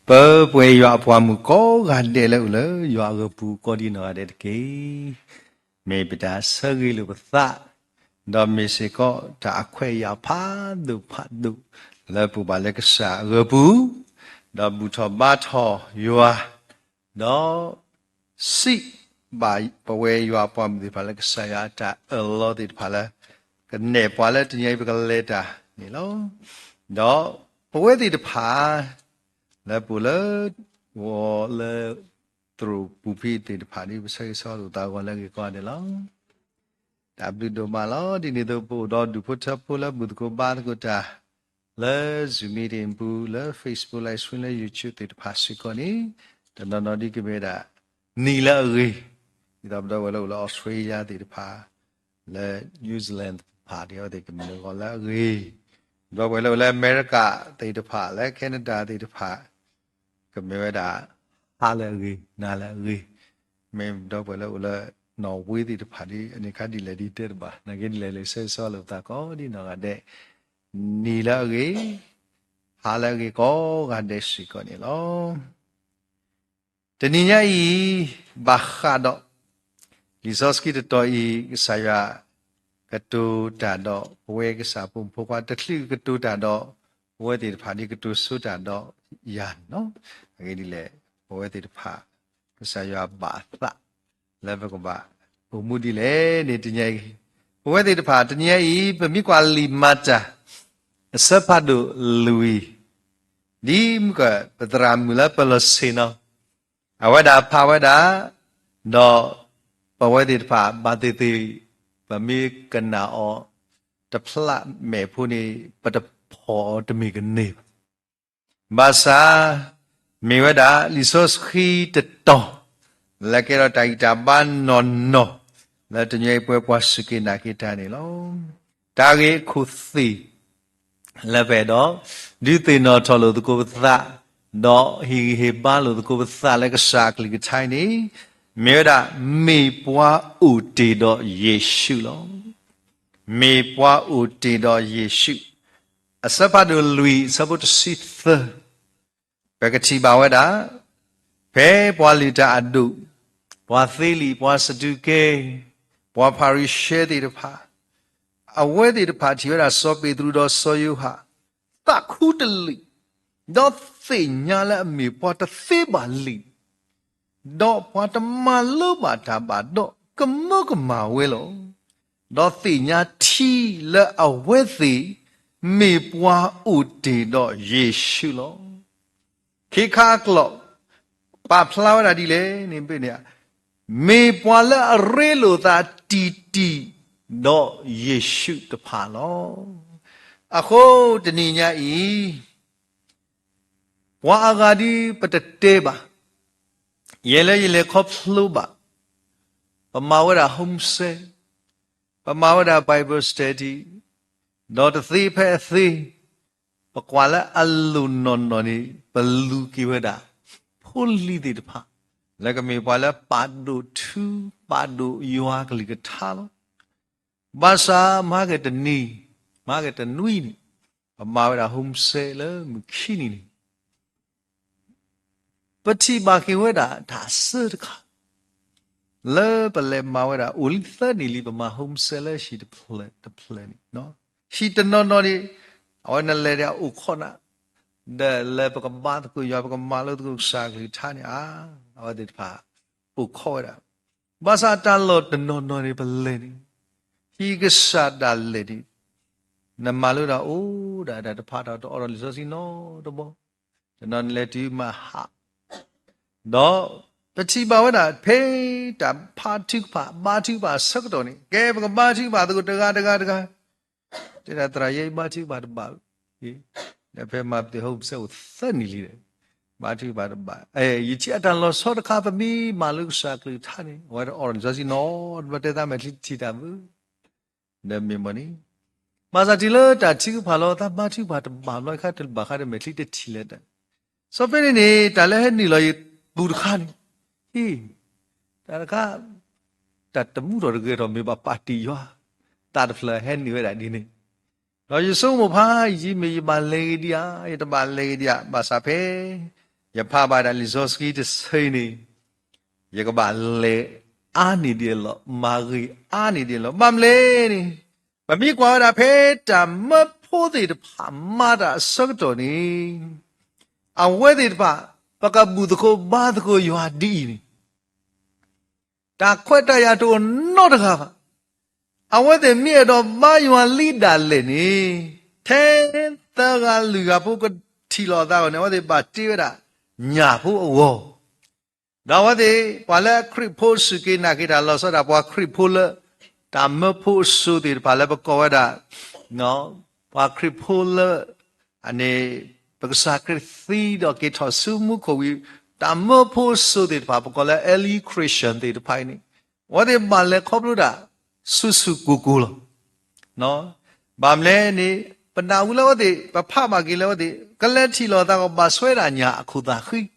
ပပှဲၤယွၤအပှၤမုၣ်ကိးဂၤဒဲးလၢအိၣ်လၢယွၤအဂီၢ်ပူၤကိးဒံနီၢ်ဂၤဒဲးတက့ၢ်. မ့ၢ်ပတၢ်ဆၢဂ့ၤလိာ်ပသး, ဒီးမ့ၢ်စ့ၢ်ကီးတၢ်အခွဲးအယာ်ဖးဒိၣ်ဖးဒိၣ် လၢပအိၣ်ဘၣ်လၢကစၢ်အဂီၢ်ပူၤ, ဒီးဘူၣ်ထီၣ်ဘါထီၣ်ယွၤ, ဒီး စံးဘၣ်ပဝဲယွၤအပှၤမုၣ်သ့ၣ်တဖၣ်လၢကစၢ်ယွၤအတၢ်အၢၣ်လီၤသ့ၣ်တဖၣ်လၢ ကနဲၣ်ပှၤလၢတနံၤအံၤပကလဲၤတၢ်န့ၣ်လီၤ. ဒီးပဝဲသ့ၣ်တဖၣ် လၢပအိၣ်လၢ ဂီၤလၢ သရိာ်ပူၤဖံးသ့ၣ်တဖၣ်ဒ်ပဆၢဂ့ၤဆၢဝါလိာ်သးအဂီၢ်လၢအဂ့ၤကိးဂၤဒဲးလီၤ. တၢ်ဘျုးဒိၣ်မးလီၤ. ဒ်န့ၣ်အသိးပအိၣ်ဒီးဒူၣ်ဖိထၢဖိလၢဘူၣ်သကိးဘါသကိးတၢ် လၢ Zoom meeting ပူၤ လၢ Facebook Live Stream လၢ YouTube သ့ၣ်တဖၣ်စ့ၢ်ကီးန့ၣ် တနီၤနီၤဒ်ကမ့ၢ်ဝဲဒၣ် နံၤလၢအဂ့ၤ, ဒ်သိးပဒီပုၢ်ဝဲၢ်လၢအိၣ်လၢ Australia သ့ၣ်တဖၣ်, လၢ New Zealand သ့ၣ်တဖၣ်ဒ်အဝဲသ့ၣ်ကမၤလၢဂီၤလၢအဂ့ၤ, ပဒီပုၢ်ဝဲၢ်လၢအိၣ်လၢအမဲရကၤသ့ၣ်တဖၣ် လၢ Canada သ့ၣ်တဖၣ် ကမ့ၢ်ဝဲဒၣ် ဟါလၢအဂ့ၤ, နၤလၢအဂ့ၤ, မ့ၢ်ပဒီပုၢ်ဝဲၢ်လၢအိၣ်လၢ Norway သ့ၣ်တဖၣ်ဒ်အန့ၣ်ခါဒ်လဲၣ်ဒ်တဲတဘၣ်, နာ်က့ဒ်လဲၣ်လၢဆၢဂ့ၤဆၢဝါလိာ်ပသးကိးဒံနီၢ်ဂၤဒဲး, နံၤလၢအဂ့ၤ, ဟါလၢအဂ့ၤကိးဂၤဒဲးစ့ၢ်ကီးန့ၣ်လီၤ. တနံၤညါအံၤ ဘၣ်ဃးဒီး လံာ်စီဆှံတတီၤအံၤ ကစၢ်ယွၤ ကတိၤတၢ်ဒီး ပဝဲကစၢ်ဖိမုၣ်ဖိခွါ တချုးကတိၤတၢ်ဒီး ပဝဲသ့ၣ်တဖၣ်ဒ်ကတိၤဆိတၢ်ဒီးယၤန့ၣ်လီၤ. အဂ့ၢ်ဒ်လဲၣ်, ပဝဲသ့ၣ်တဖၣ် ကစၢ်ယွၤဘၣ်အသး လၢပကဘၣ်အိၣ်မူဒ်လဲၣ်န့ၣ် တနံၤညါအံၤ, ပဝဲသ့ၣ်တဖၣ် တနံၤညါအံၤ ပမ့ၢ်ကွၢ်လံာ်မၤတၢ် အဆၢဖးဒိၣ်လွံၢ် ဒ်မုၢ်က ပသရၣ်မုၣ်လၢပလီၢ်ဆ့ၣ်နီၤ အဝဲဒၣ်ဖးဝဲဒၣ်, ဒီးပဝဲသ့ၣ်တဖၣ်ဘၣ်သ့ၣ်သ့ၣ် ပမ့ၢ်ကနၣ်အီၤ တဖျးမဲာ်ဖိန့ၣ် ပတဖီၣ်အီၤတမ့ၢ်ကန့ၢ်ဘၣ်. ဘၣ်ဆၣ် မ့ၢ်ဝဲဒၣ်လံာ်စီဆှံတတီၤ လၢကဲထီၣ်တၢ်ဂံၢ်တၢ်ဘါနီၢ်နီၢ် လၢတနံၤအံၤပဝဲပှၤစူၢ်က့ၤနာ်က့ၤတၢ်န့ၣ်လီၤ. တၢ်ဂ့ၢ်အခိၣ်သ့ၣ် လၢပအဲၣ်ဒိး ဒုးသ့ၣ်နီၣ်ထီၣ်လိာ်သကိးပသး, ဒီးဟ့ၣ်ဂံၢ်ဟ့ၣ်ဘါလိာ်သကိးပသးလၢကစၢ်အကလုၢ်ကထါအံၤန့ၣ်, မ့ၢ်ဝဲဒၣ် မ့ၢ်ပှၤအိၣ်တ့ၢ်ဒီးယ့ၣ်ၡူးလီၤ. မ့ၢ်ပှၤအိၣ်တ့ၢ်ဒီးယ့ၣ်ၡူး, အဆၢဖးဒိၣ်လွံၢ် အဆၢဖိတဆံသၢ, ပကထံၣ်ဘၣ်ဝဲဒၣ် ဖဲပှၤလုၢ်တၢ်အဒိၣ်, ပှၤသ့လံာ်, ပှၤစဒူးကဲ, ပှၤဖၤရံၤၡဲသ့ၣ်တဖၣ်, အဝဲသ့ၣ်တဖၣ်ထံၣ်ဝဲဒၣ်စီၤပ့းတရူးဒီးစီၤယိၤဟၣ် သးခူတလံာ်, ဒီးသ့ၣ်ညါလၢအမ့ၢ်ပှၤတသ့ဘၣ်လံာ် ဒီးပှၤတမၤလိဘၣ်တၢ်ဘၣ်ဒီး ကမၢကမၣ်ဝဲလီၤ. ဒီးသ့ၣ်ညါထံလၢအဝဲသ့ၣ် မ့ၢ်ပှၤအိၣ်တ့ၢ်ဒီးယ့ၣ်ၡူးလီၤ. ခ့ခါအကျိာ် ပာ်ဖျါဝဲဒၣ်ဒ်လဲၣ်န့ၣ် မ့ၢ်ပှၤလၢအရ့လိာ်သးတံၢ်တံၢ် ဒီးယ့ၣ်ၡူးတဖၣ်လီၤ. အဃိတနံၤညါအံၤ ပှၤအဂၤဒ်ပတတဲဘၣ်, ယဲလၢယလဲၤခီဖျိဘၣ်, ပမၤဝဲဒၣ် home cell, ပမၤဝဲဒၣ် Bible study, ဒီးတသ့ဖဲအသ့, ပကွၢ်လၢအလိၣ်နီၢ်နီၢ်န့ၣ် ပလူၤက့ၤဝဲဒၣ် ဖိလံၤသ့ၣ်တဖၣ် လၢကမ့ၢ်ပှၤလၢပာ်ဒိၣ်ထု ပာ်ဒိၣ်ယွၤကလုၢ်ကထါလီၤ. ဘၣ်ဆၣ်မၤက့ၤတနံၤ, မၤက့ၤတနွံန့ၣ်, ပမၤဝဲဒၣ် home cell လၢမုၢ်ခံနံၤန့ၣ် ပထံၣ်ဘၣ်က့ၤဝဲဒၣ်တၢ်အစၢတခါ လၢပလဲၤမၤဝဲဒၣ် အိၣ်လံသၢနံၣ်လံ ပမၤ home cell လၢဟံၣ်တဖျၢၣ်တဖျၢၣ်န့ၣ်, ဟံၣ်တနီၤနီၤန့ၣ် အဝဲနလဲၤဒီးအိၣ်ခိးနၤ, ဒီးလၢပကဘါသကိးယွၤ ပကမၤလိသကိးကစၢ်ကလုၢ်ကထါန့ၣ်ဧါ, အဝဲသ့ၣ်တဖၣ် အိၣ်ခိးဝဲဒၣ်, ဘၣ်ဆၣ်တၢ်လီၢ်တနီၤနီၤန့ၣ် ပလဲၤန့ၣ်, ဟံၣ်ကစၢ်ဒၣ်လဲာ်န့ၣ် နမၤလိတၢ်အိၣ်ဒၣ်တၢ်တဖးတၢ် တအိးထီၣ်လံာ်စီဆှံနီတဘီ, တနီၤနလဲၤတုၤမၤဟး, ဒီးပထံၣ်ဘၣ်ဝဲဒၣ် ဖဲတၢ်ဖးထုကဖၣ် ဘါထုကဖၣ်အဆၢကတီၢ်န့ၣ် ကဲပကဘါထုကဖၣ်သကိးတဂၤတဂၤတဂၤ, တဲဒၣ်သရၣ်ယဲအံၤဘါထုကဖၣ်တဘၣ်, ဒီးဖဲမၤပသ့ၣ် home cell အိၣ်သၢနံၣ်လံဒီး ဘါထုကဖၣ်တဘၣ်, ယထံၣ်အတၢ်လီၤဆီတခါ ပမ့ၢ်မၤလိကစၢ်ကလုၢ်ကထါန့ၣ် အဝဲတအိးထီၣ်လံာ်စီဆှံနီတဘျီ တဲသးမဲာ်ချံတထံၣ်တၢ်ဘၣ် ဒီးမ့ၢ်မ့ၢ်န့ၣ်, ဘၣ်ဆၣ်တုၤလၢတၢ်ထုကဖၣ်လီၤ သးဘါထုကဖၣ်တဘၣ်ဘျီ ခါတဘၣ်ခါဒီးမဲာ်ချံတထံၣ်လၢၤတၢ်, စီၤဖဲန့ၣ်န့ၣ် တၢ်လၢဟဲနုာ်လီၤယပူၤတခါန့ၣ်, ဟ့ၣ်, တၢ်တခါ, တၢ်တမူထီၣ်တဂဲၤထီၣ်မ့ၢ်ဘၣ်ပာ်တ့ၢ်ယွၤ, သးတဖျၢၣ်ဟဲနုာ်ဝဲဒၣ်ဒ်န့ၣ်, ဒီးယဆိကမိၣ်ဖးယံာ်မ့ၢ် ယဘၣ်လဲၤဂ့ၤဒံးဧါ, ယတဘၣ်လဲၤဂ့ၤဒံးဧါ, ဘၣ်ဆၣ်ဖဲ ယဖးဘၣ်ဒၣ်လံာ်စီဆှံတဆၢအံၤန့ၣ် ယကဘၣ်လဲၤအါန့ၢ်ဒံးလီၤ, မၤဂ့ၤအါန့ၢ်ဒံးလီၤ. ဘၣ်မနုၤလဲၣ်န့ၣ်, ပမ့ၢ်ကွၢ်ဝဲဒၣ်ဖဲတၢ်မၢဖိသ့ၣ်တဖၣ်မၤတၢ်အဆၢကတီၢ်န့ၣ် အဝဲသ့ၣ်တဖၣ် ပကဘူၣ်သကိးဘါသကိးယွၤဒ်အံၤန့ၣ် တၢ်ခွဲးတၢ်ယာ်တအိၣ်နီတဂၤဘၣ်. အဝဲသ့ၣ်မ့ၢ်အဲၣ်ဒိးဘါယွၤလံဒၣ်လဲာ်န့ၣ်, ထဲသၢဂၤလွံၢ်ဂၤဖိကထံၣ်လိာ်အသးအဂီၢ်န့ၣ် အဝဲသ့ၣ်ဘၣ်တ့ဝဲဒၣ်ညၣ်ဖိအဂီၢ်, ဒီးအဝဲသ့ၣ် ပှၤလၢခရံာ်ဖိစူၢ်က့ၤနာ်က့ၤတၢ်လီၤဆီဒၣ် ပှၤခရံာ်ဖိလၢ တၢ်မၢဖိအစိၤသ့ၣ်တဖၣ်လၢပကိးဝဲဒၣ် ပှၤခရံာ်ဖိလၢ အန့ၣ် ပကစၢ်ခရံာ်သံဒီးက့ၤထီၣ်ဆူမူခိၣ်ဝံၤ တၢ်မၢဖိစိၤသ့ၣ်တဖၣ် ပကိးလၢ early Christian သ့ၣ်တဖၣ်အံၤန့ၣ် အဝဲသ့ၣ်ဘၣ်လဲၤခီဖျိတၢ်ဆူၣ်ဆူၣ်ကိၢ်ကိၢ်လီၤ. ဘၣ်မနုၤလဲၣ်န့ၣ် ပနၢ်ဟူလၢအဝဲသ့ၣ် ပဖးဘၣ်က့ၤလၢအဝဲသ့ၣ် ကလဲၤထံၣ်လိာ်သးကီး ဘၣ်ဆှဲဒၣ်ညၣ်အခိၣ်သးဃံ ဒီး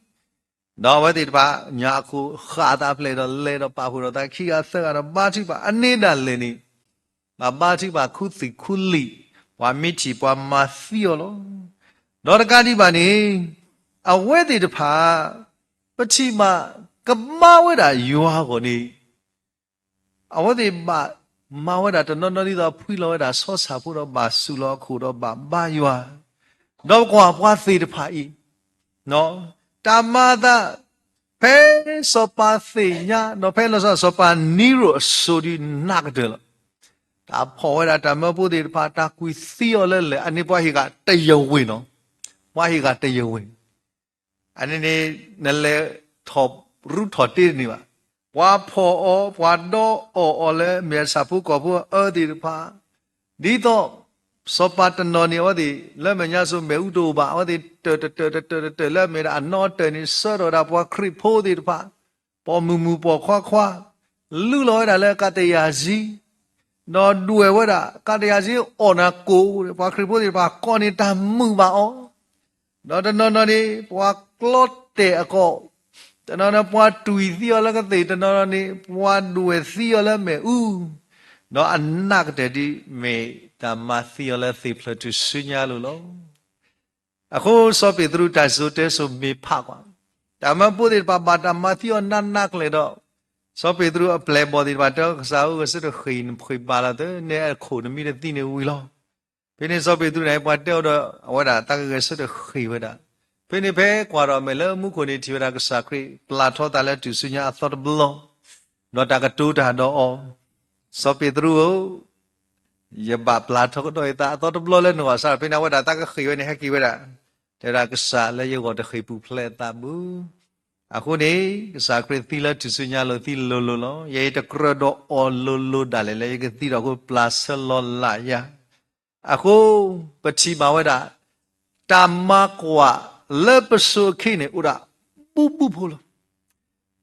အဝဲသ့ၣ်တဖၣ် ညၣ်အခိၣ်ဃၣ်အသးဖျဲးဒီးလဲၤဒီးပာ်ဖှိၣ်ဒီးသးခံဂၤသၢဂၤဒီးဘါထုကဖၣ် အန့ၣ်ဒၣ်လဲာ်န့ၣ် ဘၣ်ဘါထုကဖၣ်ခူသူၣ်ခူလံာ် ပှၤမ့ၢ်ထံၣ်ပှၤမၤသံအီၤလီၤ. ဒီးတကးဒံးဘၣ်န့ၣ် အဝဲသ့ၣ်တဖၣ် ပထံၣ်ဘၣ်ကဘါဝဲဒၣ်ယွၤအဂီၢ်န့ၣ် အဝဲသ့ၣ်ဘၣ်မၤဝဲဒၣ်တနီၤနီၤဒ်သိး ဖှံလီၤဝဲဒၣ်ဆီဆၣ်ဖိဒီးဘၣ်စူၢ်လီၤအခိၣ်ဒီးဘၣ်ဘါယွၤ, ဒီးပကွၢ်ပှၤသ့ၣ်တဖၣ်အံၤ တၢ်မၤအသး ဖဲစီၤပၤသ့ၣ်ညါ ဒီးဖဲလီၤဆီစီၤပၤနံရိၣ်အစိၤဒ်နးကတၢၢ်လီၤ. တၢ်ဖီၣ်ဝဲဒၣ်တၢ်မၢဖိသ့ၣ်တဖၣ် တၢ်ကွံာ်သံအီၤလၢလဲၣ် အန့ၣ်ပှၤဟ့ၣ်ဂၤတယဝ့ၢ်နီၤ, ပှၤဟ့ၣ်ဂၤတယဝ့ၢ် အန့ၣ်န့ၣ် နလဲၤထီၣ်ရူထီၣ်တ့တန့ၢ်ဘၣ်. ပှၤဖီၣ်အီၤ ပှၤဒီအီၣ်အီၤလၢမဲာ်ဆၣ်ဖိကီၢ်ဖိအအၢသ့ၣ်တဖၣ်, ဒ်သိး စီၤပၤတနီၤန့ၣ် အဝဲသ့ၣ် လၢမဲာ်ညါစိၤမ့ၣ်အူတအိၣ်ဘၣ် အဝဲသ့ၣ်တၢၢ်တတၢၢ်တတၢၢ်တတၢၢ်လၢအမ့ၢ်ဒၣ်အနီအတၢၢ်န့ၣ် ဆှၢထီၣ်ဝဲဒၣ်ပှၤခရံာ်ဖိသ့ၣ်တဖၣ် ပိာ်မုၣ်မုၣ်ပိာ်ခွါခွါ လုၢ်လီၤဝဲဒၣ်လၢကးတယၤစ့ ဒီးဒွဲၣ်ဝဲဒၣ် ကးတယၤစ့အီၣ်နၤကိၣ် ပှၤခရံာ်ဖိသ့ၣ်တဖၣ်ကိးန့ၢ်တၢ်မုာ်ဘၣ်အီၤ, ဒီးတနီၤနီၤန့ၣ် ပှၤကျီတဲာ်အကိာ်, တနီၤနီၤပှၤတွံၢ်သံအီၤလၢကသ့ၣ်, တနီၤနီၤန့ၣ် ပှၤဒွဲၣ်သံအီၤလၢမ့ၣ်အူ, ဒီးအနးကတၢၢ်ဒ်မ့ၢ်တၢ်မၤသံအီၤလၢသ့ၣ်ဖျၢၣ်ထူၣ်စုညါအလိၤလီၤ. အဃိစီၤပ့းတရူးတၢ်စံၣ်စိၤတဲစိၤမ့ၢ်ဖးကွၢ်, တၢ်မၢဖိသ့ၣ်တဖၣ်ဘၣ်တၢ်မၤသံအီၤနးနးကလဲာ်ဒီး, စီၤပ့းတရူးအပျဲၢ်အဘီၣ်သ့ၣ်တဖၣ်တဲအီၤ ကစၢ်ဧၢ ဂဲၤဆၢထၢၣ်ဃ့ၢ်နဖှံးဘၣ်လီၤသၢ နဲအခိၣ်နမံတသံန့ၣ်ဝံၤလီၤ. ဖဲန့ၣ်စီၤပ့းတရူးန့ၣ် ပှၤတဲအီၤဒီး အဝဲဒၣ်သးကဂဲၤဆၢထၢၣ်ဃ့ၢ်ဝဲဒၣ်. ဖဲန့ၣ်ဖဲကွၢ်ဒီးအမဲာ်လၢမူခိၣ်န့ၣ်ထံၣ်ဝဲဒၣ်ကစၢ်ခရံာ်ပျၢ်ထီသးလၢထူၣ်စုညါအသီတဘျီ, ဒီးတၢ်ကတိၤတၢ်ဒီးအီၤ, စီၤပ့းတရူးဧၢ ယဘၣ်ပျၢ်ထီကဒီးယသးအသီတဘျီလၢနဂီၢ်စး ဖဲန့ၣ်အဝဲဒၣ်သးကဃ့ၢ်ဝဲန့ၣ် ဟဲက့ၤဝဲဒၣ်, တဲဝဲဒၣ်ကစၢ်လၢယဂီၢ်တဃ့ၢ်ပူၤဖျဲးအသးဘၣ်. အဃိန့ၣ် ကစၢ်ခရံာ်သံလၢထူၣ်စုညါအလိၤသံလိၤလိၤလီၤ. ယဲယတကြၢးဒီးအီၤလိၤလိၤဒၣ်လဲာ်လၢယကသံဒီးအဃိ ပျၢ်ဆၢလီၤလးယၤ. အဃိ ပထံၣ်ဘၣ်ဝဲဒၣ် တၢ်မၤကွၢ်လၢပစိၤအခံန့ၣ် အိၣ်ဒၣ်ဘူးဘူးဖိလီၤ.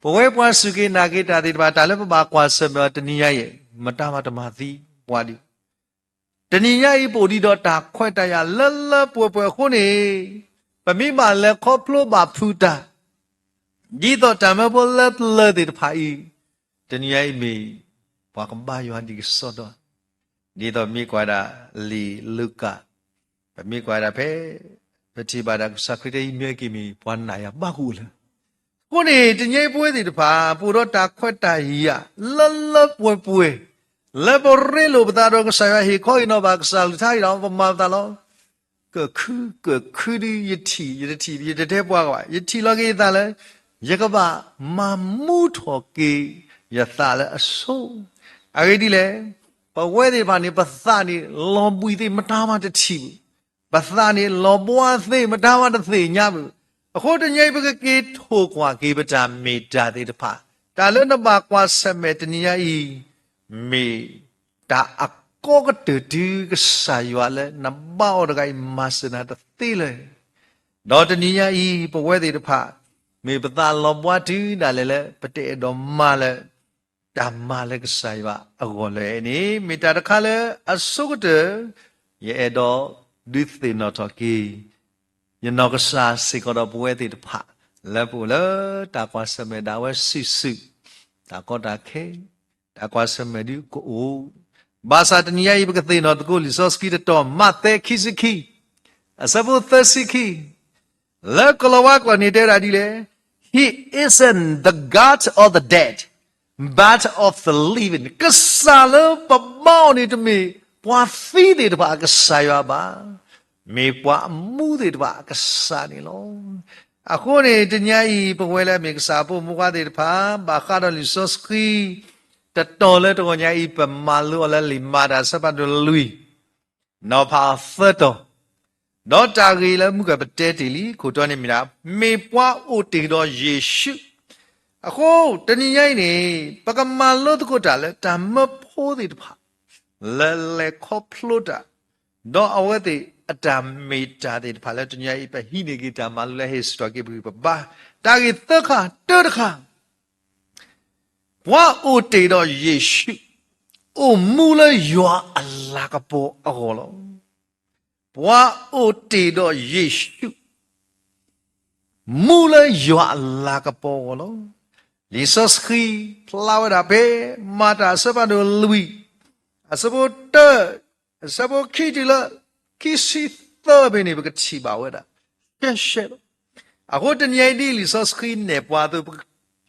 ပဝဲပှၤစူၢ်က့ၤနာ်က့ၤတၢ်သ့ၣ်တဖၣ် တၢ်လၢပဘၣ်ကွၢ်ဆၢၣ်မဲာ်အီၤတနံၤညါအံၤ မတၤမၤတမၤသံပှၤဒံး တနံၤညါအံၤ ပအိၣ်ဒံးဒီးတၢ်ခွဲးတၢ်ယာ်လၢလၢပှဲၤပှဲၤအဃိန့ၣ်, ပမ့ၢ်ဘၣ်လဲၤခီဖျိဘၣ်ဖုးတၢ်, ဒ်သိးတၢ်မၢဖိလၢပျၢၤသ့ၣ်တဖၣ်အံၤ, တနံၤညါအံၤမ့ၢ် ပှၤကဘါယွၤဒ်ကစီဒီ, ဒ်သိးမ့ၢ်ကွၢ်ဒၣ်လံာ်လူၤကၣ်, ပမ့ၢ်ကွၢ်ဒၣ်ဖဲ ပထံၣ်ဘၣ်ဒၣ်ကစၢ်ခရံာ်တဲအံၤ မ့ၢ်က့ၤမ့ၢ်ပှၤနာ်ယွၤဘၣ်ကအိၣ်လၢ အဃိန့ၣ် တနံၤအံၤပဝဲသ့ၣ်တဖၣ် ပအိၣ်ဒီးတၢ်ခွဲးတၢ်ယာ် လၢလၢပှဲၤပှဲၤ, လၢပရ့လိာ်ပသးဒီးကစၢ်ယွၤဟ့ၣ်ခီဟ့ၣ်နီၤဘၣ်ကစၢ်အကလုၢ်ကထါအံၤဒီး ပမၤပသးလီၤ. ကခုကခုဒ်ယထံၣ် ယတထံၣ် ယတတဲပှၤကဘၣ် ယထံၣ်လီၤက့ၤယသးလၢ ယကဘၣ်မၤမူထီၣ်က့ၤ ယသးလၢအဆိ အဂ့ၢ်ဒ်လဲၣ်, ပဝဲသ့ၣ်တဖၣ်န့ၣ် ပသးန့ၣ်လီၤဘှံးသ့ၣ်မတၤမၤတထံၣ်ဘၣ် ပသးန့ၣ်လီၤဘှါသ့ၣ်မတၤမၤတသ့ၣ်ညါဘၣ်. အဃိတနံၤအံၤ ပကက့ၤထိၣ်ကွၢ်က့ၤပတၢ်မ့ၢ်တၢ်သ့ၣ်တဖၣ်, တၢ်လၢနဘၣ်ကွၢ်ဆၢၣ်မဲာ်တနံၤညါအံၤ မ့ၢ်တၢ်အကီကတၢၢ်တုၤကစၢ်ယွၤလၢနဘါအီၤတဂၤအံၤ မၤစၢၤနၤတသ့လၢၤ. ဒီးတနံၤညါအံၤ ပဝဲသ့ၣ်တဖၣ် မ့ၢ်ပသးလီၤဘှါတုၤဒၣ်လဲာ်လၢ ပတအဲၣ်ဒိးမၤလၢ တၢ်မၤလၢကစၢ်ယွၤအဂီၢ်လၢၤန့ၣ် မ့ၢ်တၢ်တခါလၢအဆိကတၢၢ် ယအဲၣ်ဒိးဒုးသ့ၣ်နီၣ်ထီၣ်က့ၤ ယနီၢ်ကစၢ်စ့ၢ်ကီးဒီးပဝဲသ့ၣ်တဖၣ် လၢပအိၣ်လၢတၢ်ကွၢ်ဆၢၣ်မဲာ်ဒၣ်ဝဲစုာ်စုာ်, တၢ်ကီတၢ်ခဲ, တၢ်ကွၢ်ဆၢၣ်မဲာ်ဒုးကအိၣ်, ဘၣ်ဆၣ်တနံၤညါအံၤ ပကသ့ၣ်နီၣ်သကိးလံာ်စီဆှံတတီၤ မးသဲခံဆံခံ, အဆၢဖိသၢဆံခံ, လၢကိၤလၤဝါကျိာ်န့ၣ်တဲဝဲဒၣ်ဒ်လဲၣ်, He isn't the God of the dead, but of the living. ကစၢ်လၢပဘါအီၤန့ၣ် တမ့ၢ်ပှၤသံသ့ၣ်တဖၣ်အကစၢ်ယွၤဘၣ်, မ့ၢ်ပှၤအမူသ့ၣ်တဖၣ်အကစၢ်န့ၣ်လီၤ. အဃိန့ၣ် တနံၤညါအံၤ ပဝဲလၢအမ့ၢ်ကစၢ်အဖိမုၣ်ဖိခွါသ့ၣ်တဖၣ် ဘၣ်ဃးဒီးလံာ်စီဆှံ တတီၤလၢတဂီၤညါအံၤ ပမၤလိအီၤလၢလံာ်မၤတၢ်အဆၢဖးဒိၣ်လွံၢ် နီၤဖးသၢတီၤ, ဒီးတၢ်ဂ့ၢ်လၢမုၢ်ကပတဲတ့ၢ်လံ ခိၣ်တီန့ၣ်မ့ၢ်ဒၣ် မ့ၢ်ပှၤအိၣ်တ့ၢ်ဒီးယ့ၣ်ၡူး. အဃိ တနံၤညါအံၤန့ၣ် ပကမၤလိသကိးတၢ်လၢတၢ်မၢဖိသ့ၣ်တဖၣ် လၢလဲၤခီဖျိတၢ် ဒီးအဝဲသ့ၣ်အတၢ်မ့ၢ်တၢ်သ့ၣ်တဖၣ်လၢတနံၤညါအံၤ ပဟံးန့ၢ်က့ၤတၢ်မၤလိလၢဟ့ၣ်စ့ၢ်ကီးက့ၤပဂံၢ်ပဘါ, တၢ်ဂ့ၢ်သၢခါ တၢတခါ ပှၤအိၣ်တ့ၢ်ဒီးယ့ၣ်ၡူး အိၣ်မူလၢယွၤအလၤကပီၤအဂီၢ်လီၤ. ပှၤအိၣ်တ့ၢ်ဒီးယ့ၣ်ၡူး မူလၢယွၤအလၤကပီၤအဂီၢ်လီၤ. လံာ်စီဆှံဖျါဝဲဒၣ်ဖဲ မၤတၢ်အဆၢဖးဒိၣ်လွံၢ် အဆၢဖိတၢ အဆၢဖိခံတုၤလၢ ခံဆံသၢဖဲန့ၣ် ပကထံၣ်ဘၣ်ဝဲဒၣ် ရှဲရှဲလီၤ. အဃိတနံၤအံၤဒ်လံာ်စီဆှံနဲၣ်ပှၤအသိး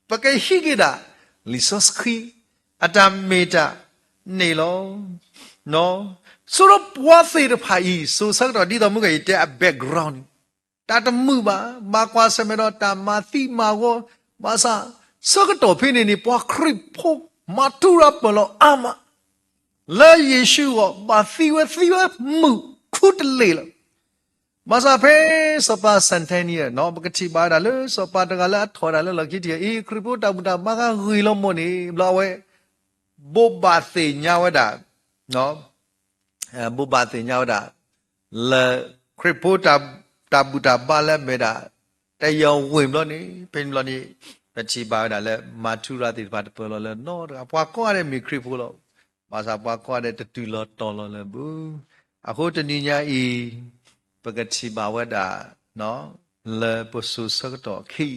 ပကဟံးက့ၤဒၣ် လံာ်စီဆှံ အတၢ်မ့ၢ်တၢ်န့ၣ်လီၤ. ဆိဒီးပှၤသ့ၣ်တဖၣ်အံၤ စိၤဆၢကတီၢ် ဒ်သိးမုၢ်ဂီၤအံၤတဲအ background န့ၣ် တၢ်တမုာ်ဘၣ်, ဘၣ်ကွၢ်ဆၢၣ်မဲာ်ဒီးတၢ်မၤသံမၤဂီၤ, ဘၣ်ဆၣ် ဆၢကတီၢ်ဖဲန့ၣ်န့ၣ် ပှၤခရံာ်ဖိမၤထူရၤပၢၢ်လီၤအါမး လၢယ့ၣ်ၡူးအဂီၢ် ဘၣ်သံဝဲသံဝဲမုာ်ခူတလ့ၢ်လီၤ. ဘၣ်ဆၣ်ဖဲစီၤပၤ Santanius ပကထံၣ်ဘၣ်ဝဲဒၣ်လၢစီၤပၤတဂၤလၢအထီၣ်ဒၣ်လၢလီၢ်ခံထံးအံၤ ခရံာ်ဖိတၢ်ဘူၣ်တၢ်ဘါဃါဂ့ၤလီၤမၢ်န့ၣ် ဘျီအဝဲ ဘိးဘၣ်သ့ၣ်ညါဝဲဒၣ် ဘိးဘၣ်သ့ၣ်ညါဝဲဒၣ် လၢခရံာ်ဖိတၢ်ဘူၣ်တၢ်ဘါလၢအမ့ၢ်ဒၣ် တယီၤဝ့ၢ်ဘျီန့ၣ် ဖဲန့ၣ်ဘျီန့ၣ် ပထံၣ်ဘၣ်ဝဲဒၣ်လၢ မၤထူရၤသ့ၣ်တဖၣ်တပၢၢ်လီၤလၢနီတဂၤ ပှၤကိးဂၤဒဲးမ့ၢ်ခရံာ်ဖိလီၤ. ဘၣ်ဆၣ်ပှၤကိးဂၤဒဲးတတုၤလီၤတီၤလီၤလၢၤဘၣ်. အဃိတနံၤညါအံၤ ပကထံၣ်ဘၣ်ဝဲဒၣ် လၢပစိၤဆၢကတီၢ်အခံ